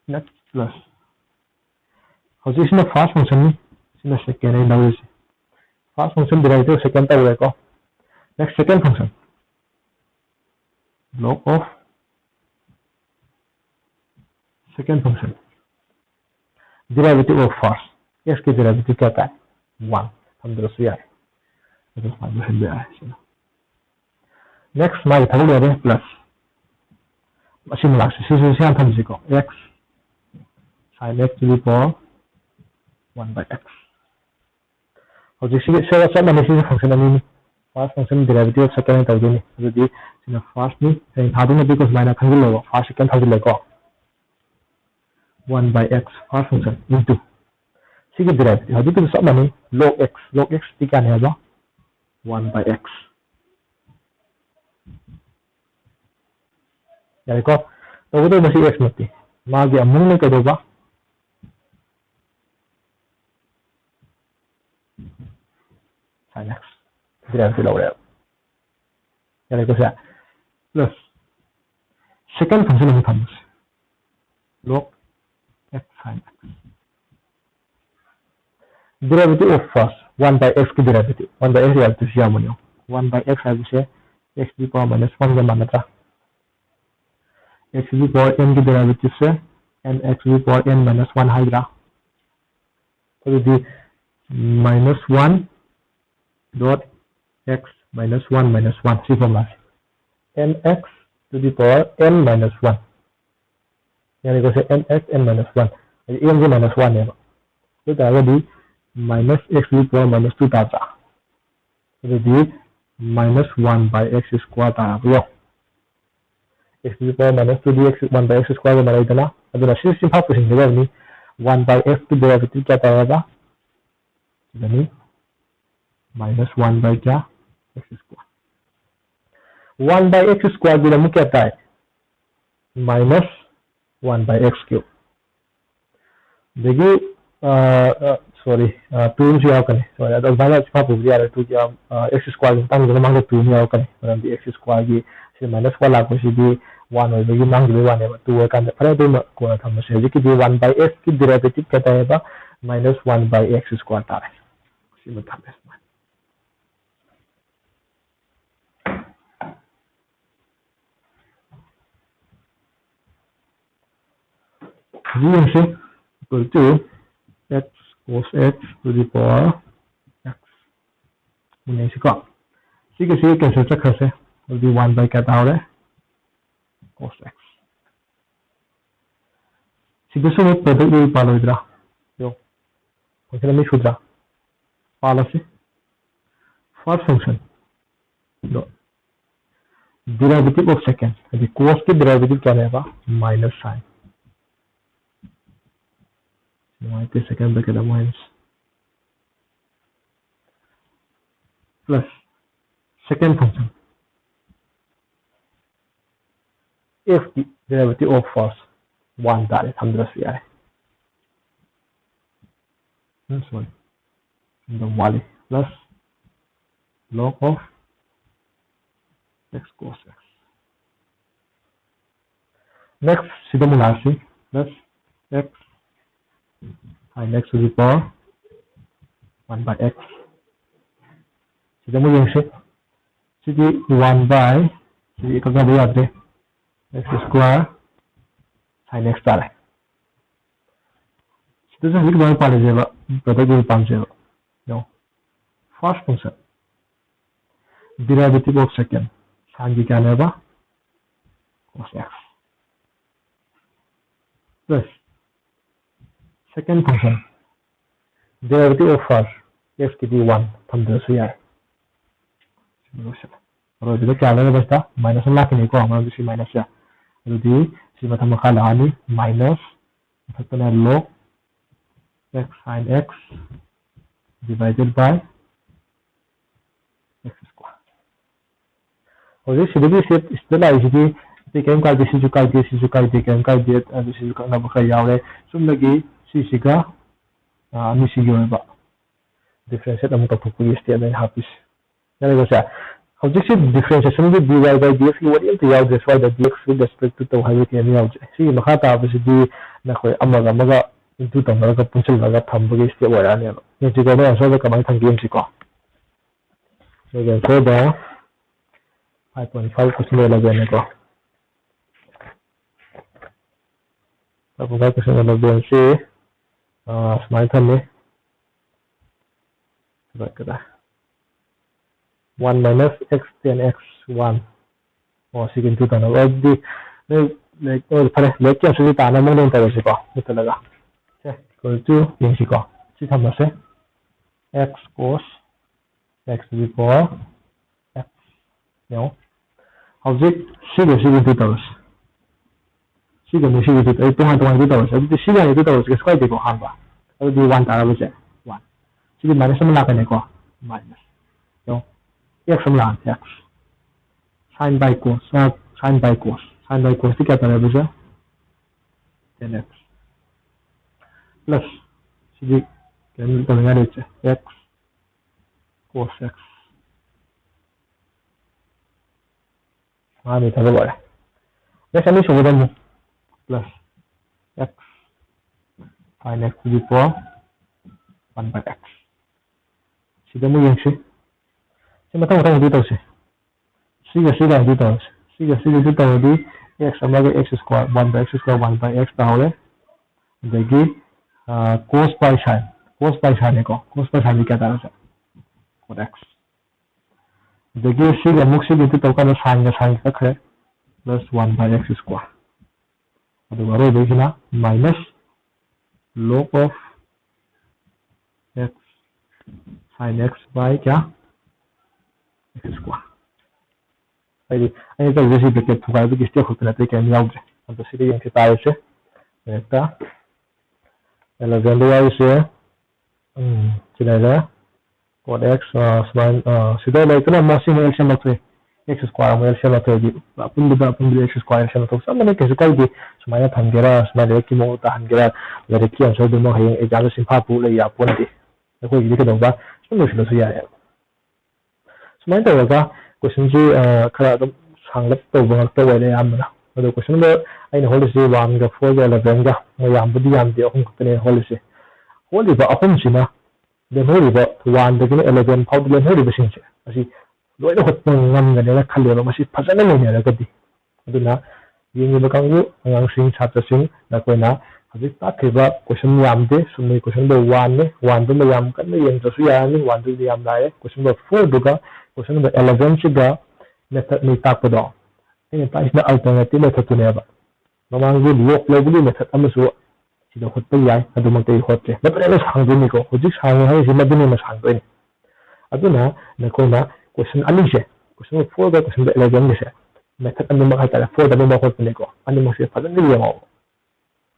Next plus꯫ ꯍꯧꯖꯤꯛꯁꯤꯅ first functionꯅꯤ, ꯁꯤꯅ second ꯑꯩꯅ ꯂꯧꯔꯤꯁꯦ꯫ First function derivative second ꯇꯧꯔꯦꯀꯣ꯫ Next second function꯫ Log of second function, derivative of first, x ꯀꯤ derivative ꯀꯌꯥ ꯇꯥꯏ? One꯫ ꯊꯝꯗ꯭ꯔꯁꯨ ꯌꯥꯏ, ꯑꯗꯨ ꯁꯨꯃꯥꯏꯅ ꯂꯣꯏꯁꯤꯟꯕ ꯌꯥꯔꯦ ꯁꯤꯅ꯫ Next ꯃꯥꯒꯤ ꯊꯕꯛ ꯂꯣꯏꯔꯦ꯫ Plus ꯑꯁꯤ ꯃꯅꯥꯛꯁꯦ, ꯁꯤꯁꯨ ꯁꯤ ꯍꯥꯟꯅ ꯊꯝꯁꯤꯀꯣ, x sin x to the power one by x꯫ ꯍꯧꯖꯤꯛ ꯁꯤꯒꯤ ꯁꯤꯒ ꯆꯞ ꯃꯥꯟꯅꯩ, ꯁꯤꯁꯨ function ꯑꯅꯤꯅꯤ꯫ First function derivative of second ꯍꯥꯏꯅ ꯇꯧꯗꯣꯏꯅꯤ꯫ ꯑꯗꯨꯗꯤ ꯁꯤꯅ firstꯅꯤ, ꯍꯌꯦꯡ ꯊꯥꯗꯣꯏ ꯅꯠꯇꯦꯀꯣ, ꯁꯨꯃꯥꯏꯅ ꯈꯪꯖꯤꯜꯂꯣꯕ, first second ꯊꯥꯖꯤꯜꯂꯦꯀꯣ꯫ One by x first function into ꯁꯤꯒꯤ derivative ꯍꯧꯖꯤꯛꯀꯤꯁꯨ ꯆꯞ ꯃꯥꯟꯅꯩ, log x, log x T ꯀꯌꯥꯅꯤ ꯍꯥꯏꯕ? One by x꯫ ꯌꯥꯔꯦꯀꯣ? ꯇꯧꯒꯗꯧꯕꯁꯤ x ꯅꯠꯇꯦ, ꯃꯥꯒꯤ ꯑꯃꯨꯛꯅ ꯀꯩꯗꯧꯕ? Sin x derivative ꯂꯧꯔꯦꯕ꯫ ꯌꯥꯔꯦꯀꯣ ꯁꯦ? Plus second function ꯑꯃꯨꯛ ꯊꯝꯃꯁꯤ, log x sin x꯫ Derivative of first, one by x ꯀꯤ derivative, one by x derivative ꯁꯤ ꯌꯥꯝꯕꯅꯦ꯫ One by x ꯍꯥꯏꯕꯁꯦ x to the power minus one ꯒ ꯃꯥꯟꯅꯗ꯭ꯔꯥ? X to the power n ꯒꯤ derivative say n x to the power n minus one ꯍꯥꯏꯗ꯭ꯔꯥ? ꯑꯗꯨꯗꯤ minus one dot x minus one minus one ꯁꯤ formula say, n x to the power n minus one꯫ ꯌꯥꯔꯦꯀꯣ ꯁꯦ? N x n minus one, ꯍꯥꯏꯗꯤ n ꯁꯦ minus one ꯅꯦꯕ꯫ ꯑꯗꯨ ꯑꯣꯏꯇꯥꯔꯒꯗꯤ minus x to the power minus two ꯇꯥꯗ꯭ꯔꯥ? ꯑꯗꯨꯗꯤ minus one by x square ꯇꯥꯔꯕ ꯌꯦꯡꯉꯣ꯫ X to the power minus two D x one by x square ꯒ ꯃꯥꯟꯅꯩꯗꯅ, ꯑꯗꯨꯅ ꯁꯤ ꯆꯤꯟꯐꯥ ꯄꯨꯁꯤꯟꯒꯗꯕꯅꯤ꯫ One by x ꯀꯤ derivative ꯀꯌꯥ ꯇꯥꯔꯕ? ꯁꯤꯗꯅꯤ, minus one by ꯀꯌꯥ? X square꯫ One by x square ꯒꯤꯅ ꯑꯃꯨꯛ ꯀꯌꯥ ꯇꯥꯏ? Minus one by x cube꯫ ꯑꯗꯒꯤ, ꯑ, ꯑ, sorry, ꯑ, two ꯑꯃꯁꯨ ꯌꯥꯎꯔꯛꯀꯅꯤ꯫ Sorry, ꯑꯗꯣ ꯑꯗꯨꯃꯥꯏꯅ ꯆꯤꯟꯐꯥ ꯄꯨꯕꯗꯤ ꯌꯥꯔꯣꯏ꯫ Two ꯒꯤ, ꯑ, x square ꯒꯤ ꯃꯇꯥꯡꯗ ꯃꯃꯥꯡꯗ two ꯑꯃ ꯌꯥꯎꯔꯛꯀꯅꯤ꯫ ꯃꯔꯝꯗꯤ x square ꯒꯤ ꯁꯤ minus one ꯂꯥꯛꯄꯁꯤꯗꯤ one ꯑꯣꯏꯕꯒꯤ ꯃꯥꯡꯈꯤꯕꯒꯤ ꯋꯥꯅꯦꯕ꯫ Two ꯑꯣꯏꯔꯀꯥꯟꯗ ꯐꯔꯦ, ꯑꯗꯨꯃ ꯀꯣꯟꯅ ꯊꯝꯃꯁꯦ꯫ ꯍꯧꯖꯤꯛꯀꯤꯗꯤ one by x ꯀꯤ derivative ꯀꯌꯥ ꯇꯥꯏꯌꯦꯕ? Minus one by x square ꯇꯥꯔꯦ꯫ ꯁꯤꯃ ꯊꯝꯃꯦ ꯁꯨꯃꯥꯏꯅ꯫ ꯍꯧꯖꯤꯛ ꯌꯦꯡꯁꯤ, equal to x cos x to the power x꯫ ꯌꯦꯡꯁꯤꯀꯣ, ꯁꯤꯒ ꯁꯤꯒ cancel ꯆꯠꯈ꯭ꯔꯁꯦ꯫ ꯑꯗꯨꯗꯤ one by ꯀꯌꯥ ꯇꯥꯍꯧꯔꯦ? Cos x꯫ ꯁꯤꯗꯁꯨ ꯑꯃꯨꯛ product rule ꯄꯥꯜꯂꯣꯏꯗ꯭ꯔꯥ? ꯌꯦꯡꯉꯣ, function ꯑꯅꯤ ꯁꯨꯗ꯭ꯔꯥ? ꯄꯥꯜꯂꯁꯤ꯫ First function ꯗꯣ derivative of second, ꯍꯥꯏꯗꯤ cos ꯀꯤ derivative ꯀꯌꯥꯅꯦꯕ? Minus sin꯫ ꯅꯨꯡꯉꯥꯏꯇꯦ, second bracket ꯑꯃꯨꯛ ꯍꯥꯏꯔꯁꯤ꯫ Plus second function, F ꯀꯤ derivative of first one ꯇꯥꯔꯦ, ꯊꯝꯗ꯭ꯔꯁꯨ ꯌꯥꯔꯦ꯫ ꯎꯝ, sorry, ꯁꯣꯝꯗ ꯋꯥꯠꯂꯤ꯫ Plus log of x cos x꯫ Next ꯁꯤꯗ ꯑꯃꯨꯛ ꯂꯥꯛꯁꯤ꯫ Plus x sin x to the power one by x꯫ ꯁꯤꯗ ꯑꯃꯨꯛ ꯌꯦꯡꯁꯤ꯫ ꯁꯤꯗꯤ one by, ꯁꯤꯗꯤ ꯀꯛꯅꯕ ꯌꯥꯗ꯭ꯔꯦ, x square sin x ꯇꯥꯔꯦ꯫ ꯁꯤꯗꯁꯨ ꯍꯧꯖꯤꯛ ꯑꯗꯨꯃꯥꯏꯅ ꯄꯥꯜꯂꯁꯦꯕ, product ꯑꯣꯏꯅ ꯄꯥꯝꯁꯦꯕ꯫ ꯌꯦꯡꯉꯣ, first function, derivative of second, sine ꯒꯤ ꯀꯌꯥꯅꯦꯕ? Cos x꯫ Plus second function, derivative of first, x ꯀꯤꯗꯤ one ꯊꯝꯗ꯭ꯔꯁꯨ ꯌꯥꯏ꯫ ꯑꯔꯣꯏꯕꯗ ꯀꯌꯥ ꯂꯩꯔꯕ ꯁꯤꯗ? Minus ꯑꯃ ꯂꯥꯛꯀꯅꯤꯀꯣ, ꯃꯔꯝꯗꯤ ꯁꯤ minus ꯁꯦ꯫ ꯑꯗꯨꯗꯤ ꯁꯤ ꯃꯊꯛ ꯃꯈꯥ ꯂꯥꯛꯑꯅꯤ, minus ꯃꯊꯛꯇꯅ log x sin x divided by x square꯫ ꯍꯧꯖꯤꯛ ꯁꯤꯗꯒꯤ ꯁꯤ ꯁꯤꯗ ꯂꯥꯛꯏꯁꯤꯗꯤ ꯑꯇꯩ ꯀꯔꯤꯝ ꯀꯥꯏꯗꯦ, ꯁꯤꯁꯨ ꯀꯥꯏꯗꯦ, ꯁꯤꯁꯨ ꯀꯥꯏꯗꯦ, ꯀꯔꯤꯝ ꯀꯥꯏꯗꯦ, ꯑꯗꯨ ꯁꯤꯁꯨ ꯀꯛꯅꯕ ꯈꯔ ꯌꯥꯎꯔꯦ꯫ ꯆꯨꯝꯅꯒꯤ ꯁꯤꯁꯤꯒ, ꯑ, ꯑꯅꯤꯁꯤꯒꯤ ꯑꯣꯏꯕ differentiate ꯑꯃꯨꯛ ꯇꯧꯊꯣꯛꯄꯒꯤ step ꯑꯩꯅ ꯍꯥꯞꯄꯤꯁꯦ꯫ ꯌꯥꯔꯦꯀꯣ ꯁꯦ? ꯍꯧꯖꯤꯛꯁꯤ differentiation ꯒꯤ dy by dx ꯀꯤ ꯋꯥꯔꯤ ꯑꯝꯇ ꯌꯥꯎꯗ꯭ꯔꯦ ꯁ꯭ꯋꯥꯏꯗ, dx with respect to ꯇꯧ ꯍꯥꯏꯕ ꯀꯩꯝ ꯌꯥꯎꯗ꯭ꯔꯦ꯫ ꯁꯤꯒꯤ ꯃꯈꯥ ꯇꯥꯕꯁꯤꯗꯤ ꯅꯈꯣꯏ ꯑꯃꯒ ꯑꯃꯒ into ꯇꯧꯅꯔꯒ ꯄꯨꯟꯁꯤꯜꯂꯒ ꯊꯝꯕꯒꯤ step ꯑꯣꯏꯔꯛꯑꯅꯦꯕ꯫ ꯌꯦꯡꯁꯤꯀꯣ, ꯅꯣꯏ answer ꯗ ꯀꯃꯥꯏꯅ ꯊꯝꯒꯦ ꯌꯦꯡꯁꯤꯀꯣ꯫ ꯅꯣꯏꯒꯤ answer ꯗ five point five question eleven ꯅꯤꯀꯣ꯫ Five point five question eleven ꯁꯤ, ꯑ, ꯁꯨꯃꯥꯏꯅ ꯊꯝꯃꯤ꯫ ꯀꯗꯥꯏ, ꯀꯗꯥꯏ? One minus x tan x one꯫ ꯑꯣ, ꯁꯤꯒꯤ into ꯇꯧꯅꯕ꯫ ꯑꯗꯨꯗꯤ ꯅꯣꯏ ꯂꯥꯏꯔꯤꯛ, ꯑꯣ, ꯐꯔꯦ, ꯂꯥꯏꯔꯤꯛꯀꯤ answer ꯁꯤ ꯇꯥꯅꯕ ꯃꯑꯣꯡꯗ ꯑꯣꯏꯅ ꯇꯧꯔꯁꯤꯀꯣ, ꯅꯠꯇ꯭ꯔꯒ꯫ ꯁꯦ, equal to ꯌꯦꯡꯁꯤꯀꯣ꯫ ꯁꯤ ꯊꯝꯃꯁꯦ꯫ X cos x to the power x꯫ ꯌꯦꯡꯉꯣ꯫ ꯍꯧꯖꯤꯛ ꯁꯤꯒ ꯁꯤꯒ into ꯇꯧꯔꯁꯤ꯫ ꯁꯤꯒ ꯁꯤꯒ into, ꯑꯩ ꯇꯣꯉꯥꯟ ꯇꯣꯉꯥꯟ into ꯇꯧꯔꯁꯤ꯫ ꯑꯗꯨꯗꯤ ꯁꯤꯒ into ꯇꯧꯔꯁꯤ, ꯀꯩꯁꯨ ꯀꯥꯏꯗꯦꯀꯣ, ꯑꯍꯥꯟꯕ꯫ ꯑꯗꯨꯗꯤ one ꯇꯥꯔꯕꯁꯦ, one꯫ ꯁꯤꯗꯤ minus ꯑꯃ ꯂꯥꯛꯀꯅꯤꯀꯣ, minus꯫ ꯌꯦꯡꯉꯣ, x ꯑꯃ ꯂꯥꯛꯑꯅꯤ, x꯫ Sin by cos, ꯑ, sin by cos, Sine by cos T ꯀꯌꯥ ꯇꯥꯔꯦ ꯍꯥꯏꯕꯁꯦ? Tan x plus ꯁꯤꯗꯤ ꯀꯩꯝ ꯇꯧꯅꯤꯡꯉꯥꯏ ꯂꯩꯇ꯭ꯔꯦ, x cos x꯫ ꯃꯥꯅꯤ ꯊꯕꯛ ꯂꯣꯏꯔꯦ꯫ Next ꯑꯅꯤꯁꯨꯕꯗ ꯑꯃꯨꯛ plus x sine x to the power one by x꯫ ꯁꯤꯗ ꯑꯃꯨꯛ ꯌꯦꯡꯁꯤ꯫ ꯁꯤ ꯃꯊꯪ ꯃꯊꯪ ꯑꯗꯨ ꯇꯧꯁꯤ꯫ ꯁꯤꯒ ꯁꯤꯒ ꯑꯗꯨ ꯇꯧꯔꯁꯤ꯫ ꯁꯤꯒ ꯁꯤꯒꯁꯨ ꯇꯧꯔꯗꯤ x ꯑꯃꯒ x square, one by x square, one by x ꯇꯥꯍꯧꯔꯦ꯫ ꯑꯗꯒꯤ cos by sine, cos by sine ꯅꯦꯀꯣ, cos by sine ꯗꯤ ꯀꯌꯥ ꯇꯥꯔꯁꯦ? Cot x꯫ ꯑꯗꯒꯤ ꯁꯤꯒ ꯑꯃꯨꯛ ꯁꯤꯒ ꯑꯗꯨ ꯇꯧꯔꯀꯥꯟꯗ sine ꯒ sine ꯒ ꯀꯛꯈ꯭ꯔꯦ, plus one by x square꯫ ꯑꯗꯨꯒ ꯑꯔꯣꯏꯕꯒꯤꯁꯤꯅ minus log of x sine x by ꯀꯌꯥ? X square꯫ ꯍꯥꯏꯗꯤ ꯑꯩꯅ ꯇꯧꯔꯤꯁꯦ ꯁꯤ bracket ꯊꯨꯒꯥꯏꯕꯒꯤ step ꯈꯛꯇ ꯅꯠꯇꯦ, ꯀꯩꯝ ꯌꯥꯎꯗ꯭ꯔꯦ꯫ ꯑꯗꯣ ꯁꯤꯗ ꯌꯦꯡꯁꯤ ꯇꯥꯔꯤꯁꯦ꯫ ꯍꯦꯛꯇ eleven ꯗ ꯌꯥꯎꯔꯤꯁꯦ, ꯎꯝ, ꯁꯤ ꯂꯩꯔꯦ꯫ Cot x, ꯑ, ꯁꯨꯃꯥꯏꯅ, ꯑ, ꯁꯤꯗ ꯂꯩꯔꯛꯇꯅ ꯑꯃꯨꯛ ꯁꯤ ꯑꯃꯨꯛ L C M ꯂꯧꯊꯣꯛꯑꯦ꯫ X square ꯑꯃꯨꯛ L C M ꯂꯧꯊꯣꯛꯑꯗꯤ ꯑꯄꯨꯟꯕꯗ, ꯑꯄꯨꯟꯕꯗ X square L C M ꯂꯧꯊꯣꯛ ꯆꯞ ꯃꯥꯟꯅꯩ, ꯀꯩꯁꯨ ꯀꯥꯏꯗꯦ꯫ ꯁꯨꯃꯥꯏꯅ ꯊꯝꯒꯦꯔꯥ, ꯁꯨꯃꯥꯏꯅ ꯂꯥꯏꯔꯤꯛꯀꯤ ꯃꯑꯣꯡꯗ ꯇꯥꯍꯟꯒꯦꯔꯥ, ꯂꯥꯏꯔꯤꯛꯀꯤ answer ꯗꯨꯃꯛ ꯍꯌꯦꯡ exam ꯗ ꯆꯤꯟꯐꯥ ꯄꯨ ꯂꯩ ꯌꯥꯄꯣꯟꯇꯦ꯫ ꯑꯩꯈꯣꯏꯒꯤꯗꯤ ꯀꯩꯗꯧꯕ, ꯁꯨꯝ ꯂꯣꯏꯁꯤꯜꯂꯁꯨ ꯌꯥꯏꯌꯦꯕ꯫ ꯁꯨꯃꯥꯏꯅ ꯇꯧꯔꯒ question ꯁꯤ, ꯑ, ꯈꯔ ꯑꯗꯨꯝ ꯁꯥꯡꯂꯞ ꯇꯧꯕ ꯉꯥꯛꯇ ꯑꯣꯏꯔꯦ ꯑꯌꯥꯝꯕꯅ꯫ ꯑꯗꯣ question ꯗ ꯑꯩꯅ ꯍꯣꯠꯂꯤꯁꯤ one ꯒ four ꯒ eleven ꯒ, ꯃꯣꯏ ꯌꯥꯝꯕꯨꯗꯤ ꯌꯥꯝꯗꯦ, ꯑꯍꯨꯝ ꯈꯛꯇꯅꯦ ꯍꯣꯠꯂꯤꯁꯤ꯫ ꯍꯣꯠꯂꯤꯕ ꯑꯍꯨꯝꯁꯤꯅ ꯂꯦꯝꯍꯧꯔꯤꯕ one ꯗꯒꯤꯅ eleven ꯐꯥꯎꯗ ꯂꯦꯝꯍꯧꯔꯤꯕꯁꯤꯡꯁꯦ ꯑꯁꯤ ꯂꯣꯏꯅ ꯍꯣꯠꯄ ꯉꯝꯒꯅꯦꯅ ꯈꯜꯂꯦꯕ, ꯃꯁꯤ ꯐꯖꯅ ꯅꯩꯅꯔꯒꯗꯤ꯫ ꯑꯗꯨꯅ ꯌꯦꯡꯉꯤꯕ ꯀꯥꯡꯕꯨ, ꯑꯉꯥꯡꯁꯤꯡ, ꯁꯥꯇ꯭ꯔꯁꯤꯡ, ꯅꯈꯣꯏꯅ ꯍꯧꯖꯤꯛ ꯇꯥꯛꯈ꯭ꯔꯤꯕ question ꯌꯥꯝꯗꯦ, ꯁꯨꯝꯅꯩ question number one ꯅꯦ, one ꯗꯨꯃ ꯌꯥꯝ ꯀꯟꯅ ꯌꯦꯡꯗ꯭ꯔꯁꯨ ꯌꯥꯔꯅꯤ, one ꯗꯨꯗꯤ ꯌꯥꯝ ꯂꯥꯏꯔꯦ꯫ Question number four ꯗꯨꯒ question number eleven ꯁꯤꯒ method ꯑꯅꯤ ꯇꯥꯛꯄꯗꯣ, ꯑꯩꯅ ꯇꯥꯛꯏꯁꯤꯅ alternative method ꯇꯨꯅꯦꯕ꯫ ꯃꯃꯥꯡꯒꯤ log ꯂꯧꯕꯒꯤ method ꯑꯃꯁꯨ ꯁꯤꯗ ꯍꯣꯠꯄ ꯌꯥꯏ, ꯑꯗꯨꯃꯛꯇꯤ ꯑꯩ ꯍꯣꯠꯇ꯭ꯔꯦ꯫ ꯃꯗꯨꯅ ꯍꯦꯟꯅ ꯁꯥꯡꯗꯣꯏꯅꯤꯀꯣ, ꯍꯧꯖꯤꯛ ꯁꯥꯡꯉꯦ ꯍꯥꯏꯔꯤꯁꯤ ꯃꯗꯨꯅ ꯍꯦꯟꯅ ꯁꯥꯡꯗꯣꯏꯅꯤ꯫ ꯑꯗꯨꯅ ꯅꯈꯣꯏꯅ question ꯑꯅꯤꯁꯦ, question number four ꯒ question number eleven ꯒꯤꯁꯦ, method ꯑꯅꯤꯃꯛ ꯍꯥꯏꯇꯥꯔꯦ, four ꯗ ꯑꯅꯤꯃꯛ ꯍꯣꯠꯄꯅꯤꯀꯣ, ꯑꯅꯤꯃꯛꯁꯦ ꯐꯖꯅ ꯌꯦꯡꯉꯣ꯫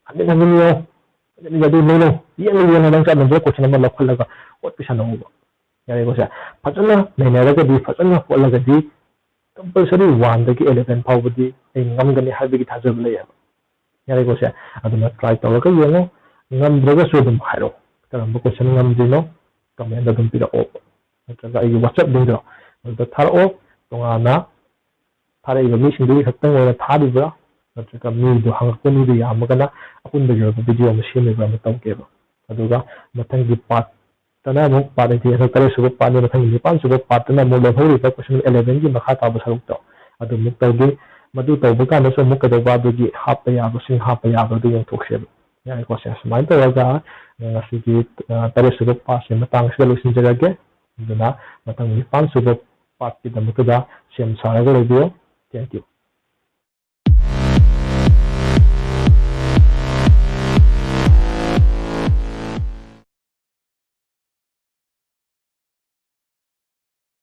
ꯍꯟꯖꯤꯟ ꯍꯟꯖꯤꯟ ꯌꯦꯡꯉꯣ꯫ ꯍꯟꯖꯤꯟ ꯍꯟꯖꯤꯟ ꯑꯗꯨ ꯅꯣꯏꯅ ꯌꯦꯡꯉ ꯌꯦꯡꯉ ꯅꯪ ꯆꯠ ꯅꯪ question ꯑꯃ ꯂꯧꯈꯠꯂꯒ ꯍꯣꯠꯄꯤ ꯁꯥꯟꯅꯧꯕ꯫ ꯌꯥꯔꯦꯀꯣ ꯁꯦ? ꯐꯖꯅ ꯅꯩꯅꯔꯒꯗꯤ, ꯐꯖꯅ ꯍꯣꯠꯂꯒꯗꯤ Compulsory one ꯗꯒꯤ eleven ꯐꯥꯎꯕꯗꯤ ꯑꯩ ꯉꯝꯒꯅꯤ ꯍꯥꯏꯕꯒꯤ ꯊꯥꯖꯕ ꯂꯩꯌꯦꯕ꯫ ꯌꯥꯔꯦꯀꯣ ꯁꯦ? ꯑꯗꯨꯅ try ꯇꯧꯔꯒ ꯌꯦꯡꯉꯣ꯫ ꯉꯝꯗ꯭ꯔꯒꯁꯨ ꯑꯗꯨꯝ ꯍꯥꯏꯔꯛꯑꯣ, ꯀꯔꯝꯕ question ꯉꯝꯗ꯭ꯔꯤꯅꯣ comment ꯑꯗꯨꯝ ꯄꯤꯔꯛꯑꯣ, ꯅꯠꯇ꯭ꯔꯒ ꯑꯩꯒꯤ WhatsApp link ꯗꯣ ꯑꯗꯨꯗ ꯊꯥꯔꯛꯑꯣ꯫ ꯇꯣꯉꯥꯟꯅ ꯊꯥꯔꯛꯏꯕ ꯃꯤꯁꯤꯡꯗꯨꯒꯤ ꯈꯛꯇꯪ ꯑꯣꯏꯅ ꯊꯥꯔꯤꯕ꯭ꯔꯥ, ꯅꯠꯇ꯭ꯔꯒ ꯃꯤꯗꯣ, ꯍꯪꯉꯛꯄ ꯃꯤꯗꯣ ꯌꯥꯝꯃꯒꯅ ꯑꯄꯨꯟꯕꯒꯤ ꯑꯣꯏꯕ video ꯑꯃ ꯁꯦꯝꯃꯤꯕ ꯑꯃ ꯇꯧꯒꯦꯕ꯫ ꯑꯗꯨꯒ ꯃꯊꯪꯒꯤ part ꯇꯅ ꯑꯃꯨꯛ, part ꯍꯥꯏꯗꯤ ꯍꯟꯗꯛ ꯇꯔꯦꯠ ꯁꯨꯕ part ꯅꯤ, ꯃꯊꯪꯒꯤ ꯅꯤꯄꯥꯟ ꯁꯨꯕ part ꯇꯅ ꯑꯃꯨꯛ ꯂꯦꯝꯍꯧꯔꯤꯕ question eleven ꯒꯤ ꯃꯈꯥ ꯇꯥꯕ ꯁꯔꯨꯛꯇꯣ ꯑꯗꯨꯃꯨꯛ ꯇꯧꯒꯦ꯫ ꯃꯗꯨ ꯇꯧꯕ ꯀꯥꯟꯗꯁꯨ ꯑꯃꯨꯛ ꯀꯩꯗꯧꯕ, ꯑꯗꯨꯒꯤ ꯍꯥꯞꯄ ꯌꯥꯕꯁꯤꯡ ꯍꯥꯞꯄ ꯌꯥꯕ ꯑꯗꯨ ꯌꯦꯡꯊꯣꯛꯁꯦꯕ꯫ ꯌꯥꯔꯦꯀꯣ ꯁꯦ? ꯁꯨꯃꯥꯏꯅ ꯇꯧꯔꯒ ꯉꯁꯤꯒꯤ, ꯑ, ꯇꯔꯦꯠ ꯁꯨꯕ part ꯁꯦ ꯃꯇꯥꯡ ꯑꯁꯤꯗ ꯂꯣꯏꯁꯤꯟꯖꯔꯒꯦ꯫ ꯑꯗꯨꯅ ꯃꯊꯪ ꯅꯤꯄꯥꯟ ꯁꯨꯕ part ꯀꯤꯗꯃꯛꯇꯗ ꯁꯦꯝ ꯁꯥꯔꯒ ꯂꯩꯕꯤꯌꯨ꯫ Thank you꯫